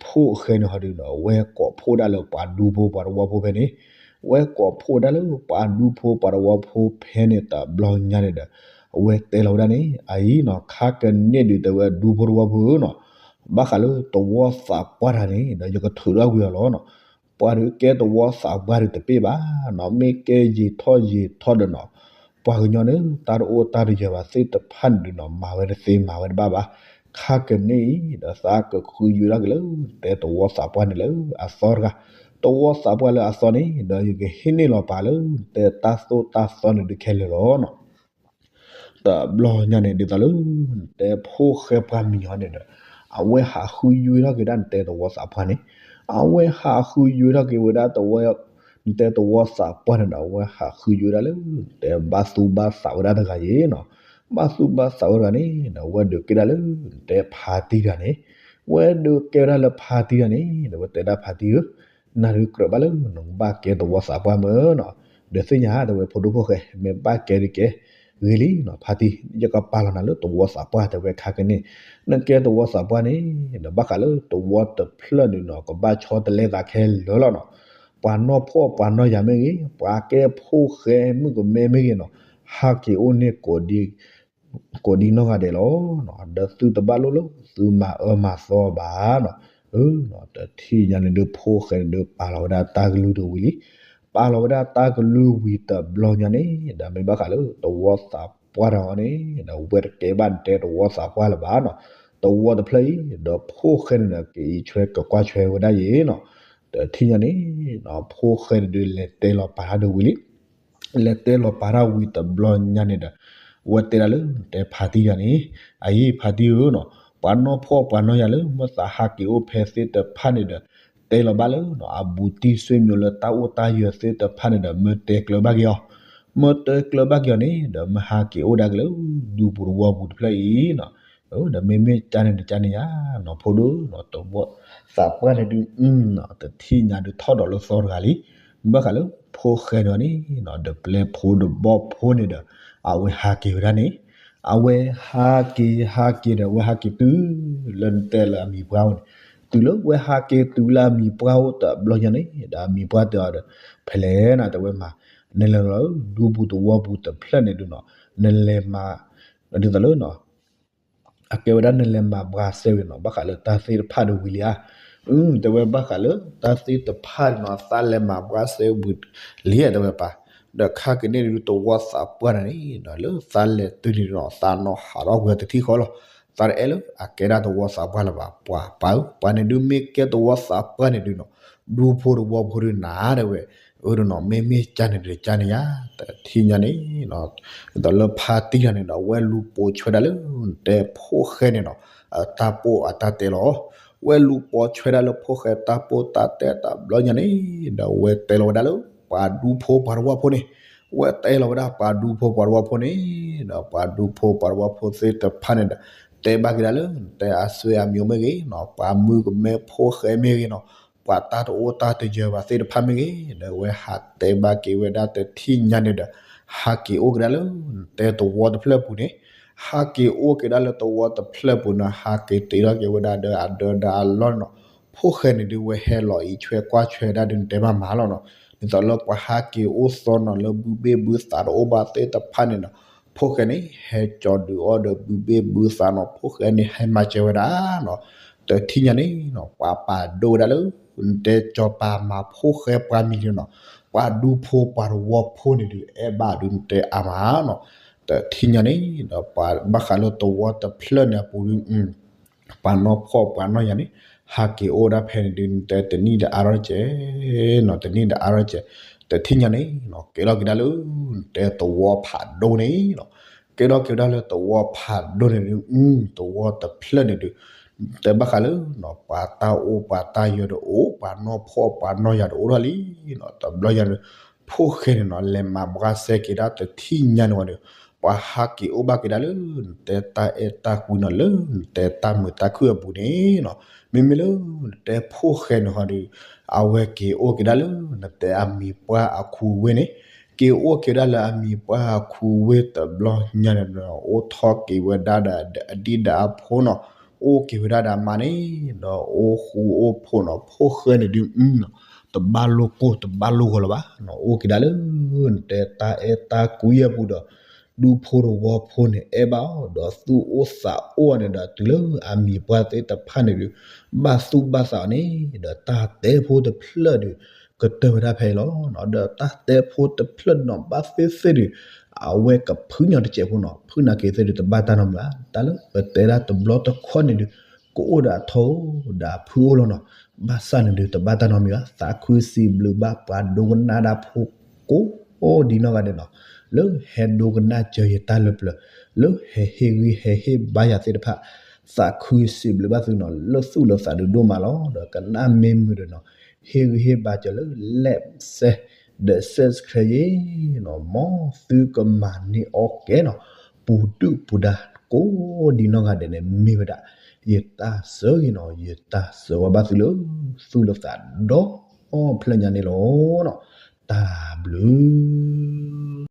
ဖိၣ်ဃဲန့ၣ်ဟီဒုးနီၤ ဝဲကိးဖှိၣ်ဒၣ်လၢပှၤဒူဖိပှၤတဝီဖိဖဲန့ၣ်, ဝဲကိးဖှိၣ်ဒၣ်လၢပှၤဒူဖိပှၤတဝီဖိဖဲန့ၣ်တဘျီညါန့ၣ်ဒီး အဝဲတဲလီၤဝဲဒၣ်န့ၣ် အအံၤနီၤ ခါကန့ၣ်ဒုးတဲဝဲဒူဖိတဝီဖိဧၢနီၤ, ဘၣ်ဃးလၢတဝီသးပှၢ်တၢ်န့ၣ်ဒီး ယကထုးထီၣ်ကွံာ်အီၤလီၤနီၤ, ပှၤဒုးကဲတဝီသးပှၢ်ဒုးတပ့ၢ်ဘၣ်နီၤ မ့ၢ်ကဲယံာ်ထီၣ်ယံာ်ထီၣ်ဒီးနီၤ ပှၤကညီန့ၣ် တၢ်တအိၣ်တၢ်တယၢၤဘၣ်သ့ၣ်တဖၣ်န့ၣ်ဒုးနီၤ မၤဝဲတသ့မၤဝဲတဘၣ်ဘၣ်, ခါကန့ၣ်အံၤ ဒီးသးကဃုယွဲထီၣ်က့ၤလၢ တဲတဝီသးပှၢ်န့ၣ်လၢအသီတဂၤ, တဝီသးပှၢ်လၢအသီန့ၣ် ဒီးယကဟ့ၣ်န့ၢ်လီၤပာ်လၢ တဲတၢ်သိၣ်တၢ်သီန့ၣ်ဒုးခဲလၢာ်လီၤနီၤ တဘျီညါန့ၣ်ဒ်သိးလၢ တဲဖိၣ်ဃဲပှၤမံၤဟီန့ၣ်ဒီး အဝဲဟးဃုယွဲထီၣ်က့ၤဒၣ်နတဲတဝီသးပှၢ်န့ၣ်, အဝဲဟးဃုယွဲထီၣ်က့ၤဝဲဒၣ်တဝီ နတဲတဝီသးပှၢ်န့ၣ်ဒီး အဝဲဟးဃုယွဲဒၣ်လၢ တဲဘၣ်သူၣ်ဘၣ်သးဝဲဒၣ်တဂၤယ့နီၤ, ဘၣ်သူၣ်ဘၣ်သးဝဲတဂၤန့ၣ်ဒီး အဝဲဒုးကဲဒၣ်လၢ နတဲဖါတံၢ်တဂၤန့ၣ်, ဝဲဒုးကဲဝဲဒၣ်လၢဖါတံၢ်တဂၤန့ၣ်ဒီး ဝဲတဲဒၣ်ဖါတံၢ်ဧၢ နၤဒုးကြၢးဘၣ်လၢနကဘၣ်ကဲတဝီသးပှၢ်မၢနီၤ, ဒီးသ့ၣ်ညါတဲဝဲဖိဒိၣ်ဖိၣ်ဃဲ မ့ၢ်ဘၣ်ကဲဒုးကဲ, ဂ့ၤလံနီၤ ဖါတံၢ် ယကပာ်လီၤနၤလၢတဝီသးပှၢ်တဲဝဲခါကန့ၣ်, နကဲတဝီသးပှၢ်န့ၣ် ဒီးဘၣ်ဃးလၢတဝီတဖျၢၣ်န့ၣ်နီၤ ကဘၣ်ဆီတလဲသးခဲလၢာ်လီၤနီၤ, ပှၤနီၢ်ဖှီၣ်ပှၤနီၢ်ယၤမ့ၢ်ဂ့ၤ ပှၤကဲဖိၣ်ဃဲမုၣ်ကမဲမ့ၢ်ဂ့ၤနီၤ, ဟးက့ၤအိၣ်န့ၢ် ကိးဒံနီၢ်ဂၤဒဲးလီၤ. ဒီးသုတဘၣ်လိၣ်လၢသုမၤအၢမၤသီဘၣ်နီၤ. တထံၣ်ညါန့ၣ်ဒုးဖိၣ်ဃဲန့ၣ်ဒုးပာ်လီၤဝဲဒၣ်တၢ်ကလုၢ်တဝံၤလံ. ပာ်လီၤဝဲဒၣ်တၢ်ကလုၢ်ဝံၤတဘျီညါန့ၣ် ဒီးမ့ၢ်ဘၣ်ဃးလၢသဝီသးပှၢ်တဂၤန့ၣ် ဒီးဝဲတကဲဘၣ်နတဲသဝီသးပှၢ်လၢၤဘၣ်နီၤ. သဝီတဖျၢၣ်အံၤ ဒီးဖိၣ်ဃဲန့ၣ်ဒီး ကအံးဆွဲကကွၢ်ဆွဲဝဲဒၣ်ယဲနီၤ. တထံၣ်ညါန့ၣ် ဖိၣ်ဃဲန့ၣ်ဒုးလဲၤတဲလီၤပာ်တၢ်ဒုးဝံၤလံ. လဲၤတဲလီၤပာ်တၢ်ဝံၤတဘျီညါန့ၣ်ဒီး ဝဲတဲဒၣ်လၢတဲဖါတံၢ်တဂၤန့ၣ်, အအံၤဖါတံၢ်ဧၢနီၤ, ပှၤနီၢ်ဖှီၣ်ပှၤနီၢ်ယၤလၢမ့ၢ်သးဟးက့ၤအိၣ်ဖဲသ့ၣ်တဖၣ်န့ၣ်ဒီး တဲလီၤဘၣ်လၢ အဘူးတံၢ်ဆွေမျိုးလၢတၢ်အိၣ်တၢ်ယၢၤသ့ၣ်တဖၣ်န့ၣ်ဒီး မ့ၢ်တဲကျၢၤဘၣ်က့ၤအီၤ, မ့ၢ်တဲကျၢၤဘၣ်က့ၤအီၤန့ၣ်ဒီး မ့ၢ်ဟးက့ၤအိၣ်ဒၣ်က့ၤလၢ ဒူပူၤတဝီပူၤတဖျၢၣ်အံၤနီၤ. ဒီးမ့မ့ၢ်ကန့ၣ်တကန့ၣ်ယါနီၤ ဖိဒိၣ်နီၤ သဝီသးပှၢ်န့ၣ်ဒုး တထံၣ်ညါဒုးထီၣ်ဒီးလၢသီတဂၤလံ. ဘၣ်ဃးလၢဖိၣ်ဃဲန့ၣ်န့ၣ်နီၤ ဒီးပျဲၢ်ဖိတဘီဖိန့ၣ်ဒီး အဝဲဟးက့ၤဝဲဒၣ်န့ၣ်, အဝဲဟးက့ၤဟးက့ၤဒီး အဝဲဟးက့ၤတုၤလၢနတဲလၢအမံၤပှၢ်အိၣ်န့ၣ်, တုၤလၢဝဲဟးက့ၤတုၤလၢအမံၤပှၢ်အိၣ်တဘျီညါန့ၣ် ဒီးအမံၤပှၢ်တဲအီၤဒီး ဖဲလဲၣ်နီၤ တဲဝဲမး နလဲၤလီၤလၢ ဒူပူၤတဝီပူၤတဖျၢၣ်န့ၣ်ဒုးနီၤ နလဲၤမၤ ဒ်သိးလၢ အကဲဝဲဒၣ်နလဲၤမၤဘှါစဲဝံၤနီၤ ဘၣ်ဃးလၢတၢ်သ့ၣ်တဖၣ်ဒုးဝံၤလံဧါ. တဲဝဲဘၣ်ဃးလၢတၢ်သ့ၣ်တဖၣ်နီၤ သးလဲၤမၤဘှါစဲဝံၤလံဧါ တဲဝဲပၢ်, ဒီးခါကန့ၣ်ဒုးသဝီသးပှၢ်န့ၣ်န့ၣ် လၢသးလဲၤတုၤန့ၣ်နီၤ သးနီၢ်ဟးထီၣ်ကွံာ်တထံၣ်ဃီလီၤ. သးတအဲၣ်လၢအကဲဒၣ်သဝီသးပှၢ်လၢၤဘၣ် ပှၤပၢ်ဧၢ, ပှၤန့ၣ်ဒုးမ့ၢ်ကဲသဝီသးပှၢ်န့ၣ်ဒုးနီၤ ဒူဖိတဝီဖိဒုးနၤ တဲဝဲ, အၢဒုးနီၤ မ့မ့ၢ်ကန့ၣ်ဒုးကန့ၣ်ယါ တထံၣ်ညါန့ၣ် ဒ်သိးလၢဖါတံၢ်တဂၤန့ၣ်ဒီး အဝဲလူၤပိာ်ဆွဲဒၣ်လၢ တဲဖိၣ်ဃဲန့ၣ်နီၤ အတၢ်ပိၢ်အတၢ်တဲလီၤ. ဝဲလူၤပိာ်ဆွဲဒၣ်လၢဖိၣ်ဃဲတၢ်ပိၢ်တၢ်တဲတဘျီညါန့ၣ် ဒီးဝဲတဲလီၤဝဲဒၣ်လၢ ပှၤဒူဖိပှၤတဝီဖိန့ၣ်, ဝဲတဲလီၤဝဲဒၣ်ပှၤဒူဖိပှၤတဝီဖိန့ၣ်ဒီး ပှၤဒူဖိပှၤတဝီဖိသ့ၣ်တဖၣ်န့ၣ်ဒီး တဲဘၣ်က့ၤဒၣ်လၢ တဲအဆွေအမျိုးမ့ၢ်ဂ့ၤနီၤ ပှၤမုၣ်ကမဲဖိၣ်ဃဲမ့ၢ်ဂ့ၤနီၤ ပှၤတၢ်တအိၣ်တၢ်တယၢၤဘၣ်သ့ၣ်တဖၣ်မ့ၢ်ဂ့ၤ ဒီးဝဲဟးတဲဘၣ်က့ၤဝဲဒၣ်တထံၣ်ညါန့ၣ်ဒီး ဟးက့ၤအိၣ်က့ၤဒၣ်လၢ တဲသဝီတဖျၢၣ်ပူၤန့ၣ်, ဟးက့ၤအိၣ်က့ၤဒၣ်လၢသဝီတဖျၢၣ်ပူၤန့ၣ် ဟးက့ၤတ့ထီၣ်က့ၤဝဲဒၣ်ဒီးအဒၢဒီးအလီၢ်န့ၣ်နီၤ, ဖိၣ်ဃဲန့ၣ်ဒုးဝဲဟဲလီၤအံးဆွဲကွၢ်ဆွဲဒၣ်ဒုးနတဲမးမးလီၤနီၤ, ဒ်သိးလၢပှၤဟးက့ၤအိၣ်သီနီၤလၢဘုဘ့ၣ်ဘုသးတအိၣ်ဘၣ်သ့ၣ်တဖၣ်န့ၣ်နီၤ, ဖိၣ်ဃဲန့ၣ် ဟဲကၠီၤဒုးအီၣ်ဒီးဘုဘ့ၣ်ဘုသးနီၤ ဖိၣ်ဃဲန့ၣ်ဟဲမၤစၢၤဝဲဒၣ်နီၤ, တထံၣ်ညါန့ၣ်နီၤ ပှၤပာ်ဒိၣ်ဝဲဒၣ်လၢ နတဲကၠီၤပာ်မၤဖိၣ်ဃဲပှၤမံၤဒုးနီၤ, ပှၤဒူဖိပှၤတဝီဖိန့ၣ်ဒုး အဲၣ်ဘၣ်ဒုးနတဲအါမးနီၤ, တထံၣ်ညါန့ၣ်ဒီး ပှၤဘၣ်ဃးလၢသဝီတဖျၢၣ်န့ၣ်အပူၤဒုး ပှၤနီၢ်ဖှီၣ်ပှၤနီၢ်ယၤန့ၣ် ဟးက့ၤအိၣ်ဒၣ်ဖဲန့ၣ်ဒုး နတဲတနံၣ်ဒီးအါထီၣ်တစဲးနီၤ တနံၣ်ဒီးအါထီၣ်တစဲး, တထံၣ်ညါန့ၣ်နီၤ ကဲထီၣ်က့ၤဒၣ်လၢ နတဲသဝီဖးဒိၣ်န့ၣ်နီၤ, ကဲထီၣ်က့ၤဝဲဒၣ်လၢသဝီဖးဒိၣ်န့ၣ်ဒုး သဝီတဖျၢၣ်န့ၣ်ဒုး တဲဘၣ်ဃးလၢ ပှၤတၢ်အိၣ်ပှၤတၢ်ယၢၤတအိၣ် ပှၤနီၢ်ဖှီၣ်ပှၤနီၢ်ယၤတအိၣ်ထီၣ်လံနီၤ, တဘျီညါန့ၣ် ဖိၣ်ဃဲန့ၣ်နီၤ လဲၤမၤဘှါစဲက့ၤဒၣ်တထံၣ်ညါန့ၣ်ဝံၤဒီး ပှၤဟးက့ၤအိၣ်ဘၣ်က့ၤဒၣ်လၢ နတဲတၢ်အဲၣ်တၢ်ကွံနီၤ လၢနတဲတၢ်မုာ်တၢ်ခုၣ်အပူၤန့ၣ်နီၤ, မ့မ့ၢ်လၢ နတဲဖိၣ်ဃဲန့ၣ်ဟီဒုး အဝဲက့ၤအိၣ်က့ၤဒၣ်လၢ နတဲအမံၤပှၢ်အခူဝ့ၢ်န့ၣ်, က့ၤအိၣ်က့ၤဒၣ်လၢအမံၤပှၢ်အခူဝ့ၢ်တဘျီညါန့ၣ်ဒီး အိၣ်ထီၣ်က့ၤဝဲဒၣ်ဒီးအဒံၣ်ဒီးအဖိနီၤ, အိၣ်က့ၤဝဲဒၣ်ဒီးအမါန့ၣ် ဒီးအိၣ်ဃူအိၣ်ဖိးနီၤ, ဖိၣ်ဃဲန့ၣ်ဒုး တဘၣ်လိၣ်ကိၢ်တဘၣ်လိၣ်ဂီၤလၢၤဘၣ်နီၤ, အိၣ်က့ၤဒၣ်လၢ နတဲတၢ်အဲၣ်တၢ်ကွံအပူၤဒီး ဒူဖိတဝီဖိန့ၣ် အဲၣ်ဘၣ်အီၤ ဒီးသူၣ်အိၣ်သးအိၣ်အီၤန့ၣ်ဒီး တုၤလၢအမံၤပှၢ်သ့ၣ်တဖၣ်န့ၣ်ဒုး ဘၣ်သူၣ်ဘၣ်သးအီၤန့ၣ် ဒီးတၢ်တဲဖိတဖျၢၣ်ဒုး ကတၢၢ်ဝဲဒၣ်ဖဲအံၤလီၤ. ဒီးတၢ်တဲဖိတဖျၢၣ်နီၤ ဘၣ်သ့ၣ်သ့ၣ်ဒုး အဝဲကဖုညါတစဲးဖိနီၤ, ဖုနာ်က့ၤသ့ၣ်ဒုး တဘၣ်တၢ်နီတမံၤဘၣ်, တၢ်လၢပတဲဒၣ်တဘျီတခီၣ်န့ၣ်ဒုး ကအိၣ်ဒီးအထီဒီးအဖုအိၣ်လီၤနီၤ, ဘၣ်ဆၣ်န့ၣ်ဒုး တဘၣ်တၢ်နီတမံၤဘၣ်, သးခုစံးဘျုးဘၣ်ပှၤဒိကနၣ်တၢ်ဖိကိးဒ်နီၢ်ဂၤဒဲးနီၤ, လၢဟဲဒိကနၣ်စၢၤယတၢ်လၢပျၢၤ, လၢဟဲဟ့ၣ်ဂံၢ်ဟဲဟ့ၣ်ဘါယၤသ့ၣ်တဖၣ်, သးခုစံးဘျုးဘၣ်သုနီၤ, လၢသူၣ်လၢသးဒုးဒိၣ်မးလီၤ. ဒီးကနၣ်မ့ၢ်မုာ်ဒီးနီၤ ဟ့ၣ်ဂံၢ်ဟ့ၣ်ဘါစၢၤလၢ like share ဒီး subscribe ယ့နီၤ, မ်သုကမၤန့ၢ်အီၤကဲနီၤ, ပူၤဒုၣ်ပူၤဒါကိးဒ်နီၢ်ဂၤဒဲးန့ၣ် မ့ၢ်ဝဲဒၣ် ယတၢ်ဆၢဂ့ၤနီၤ, ယတၢ်ဆၢဝါဘၣ်သုလၢ သူၣ်လၢသးဒီဖျၢၣ်ညါန့ၣ်လီၤ. တၢ်ဘျုး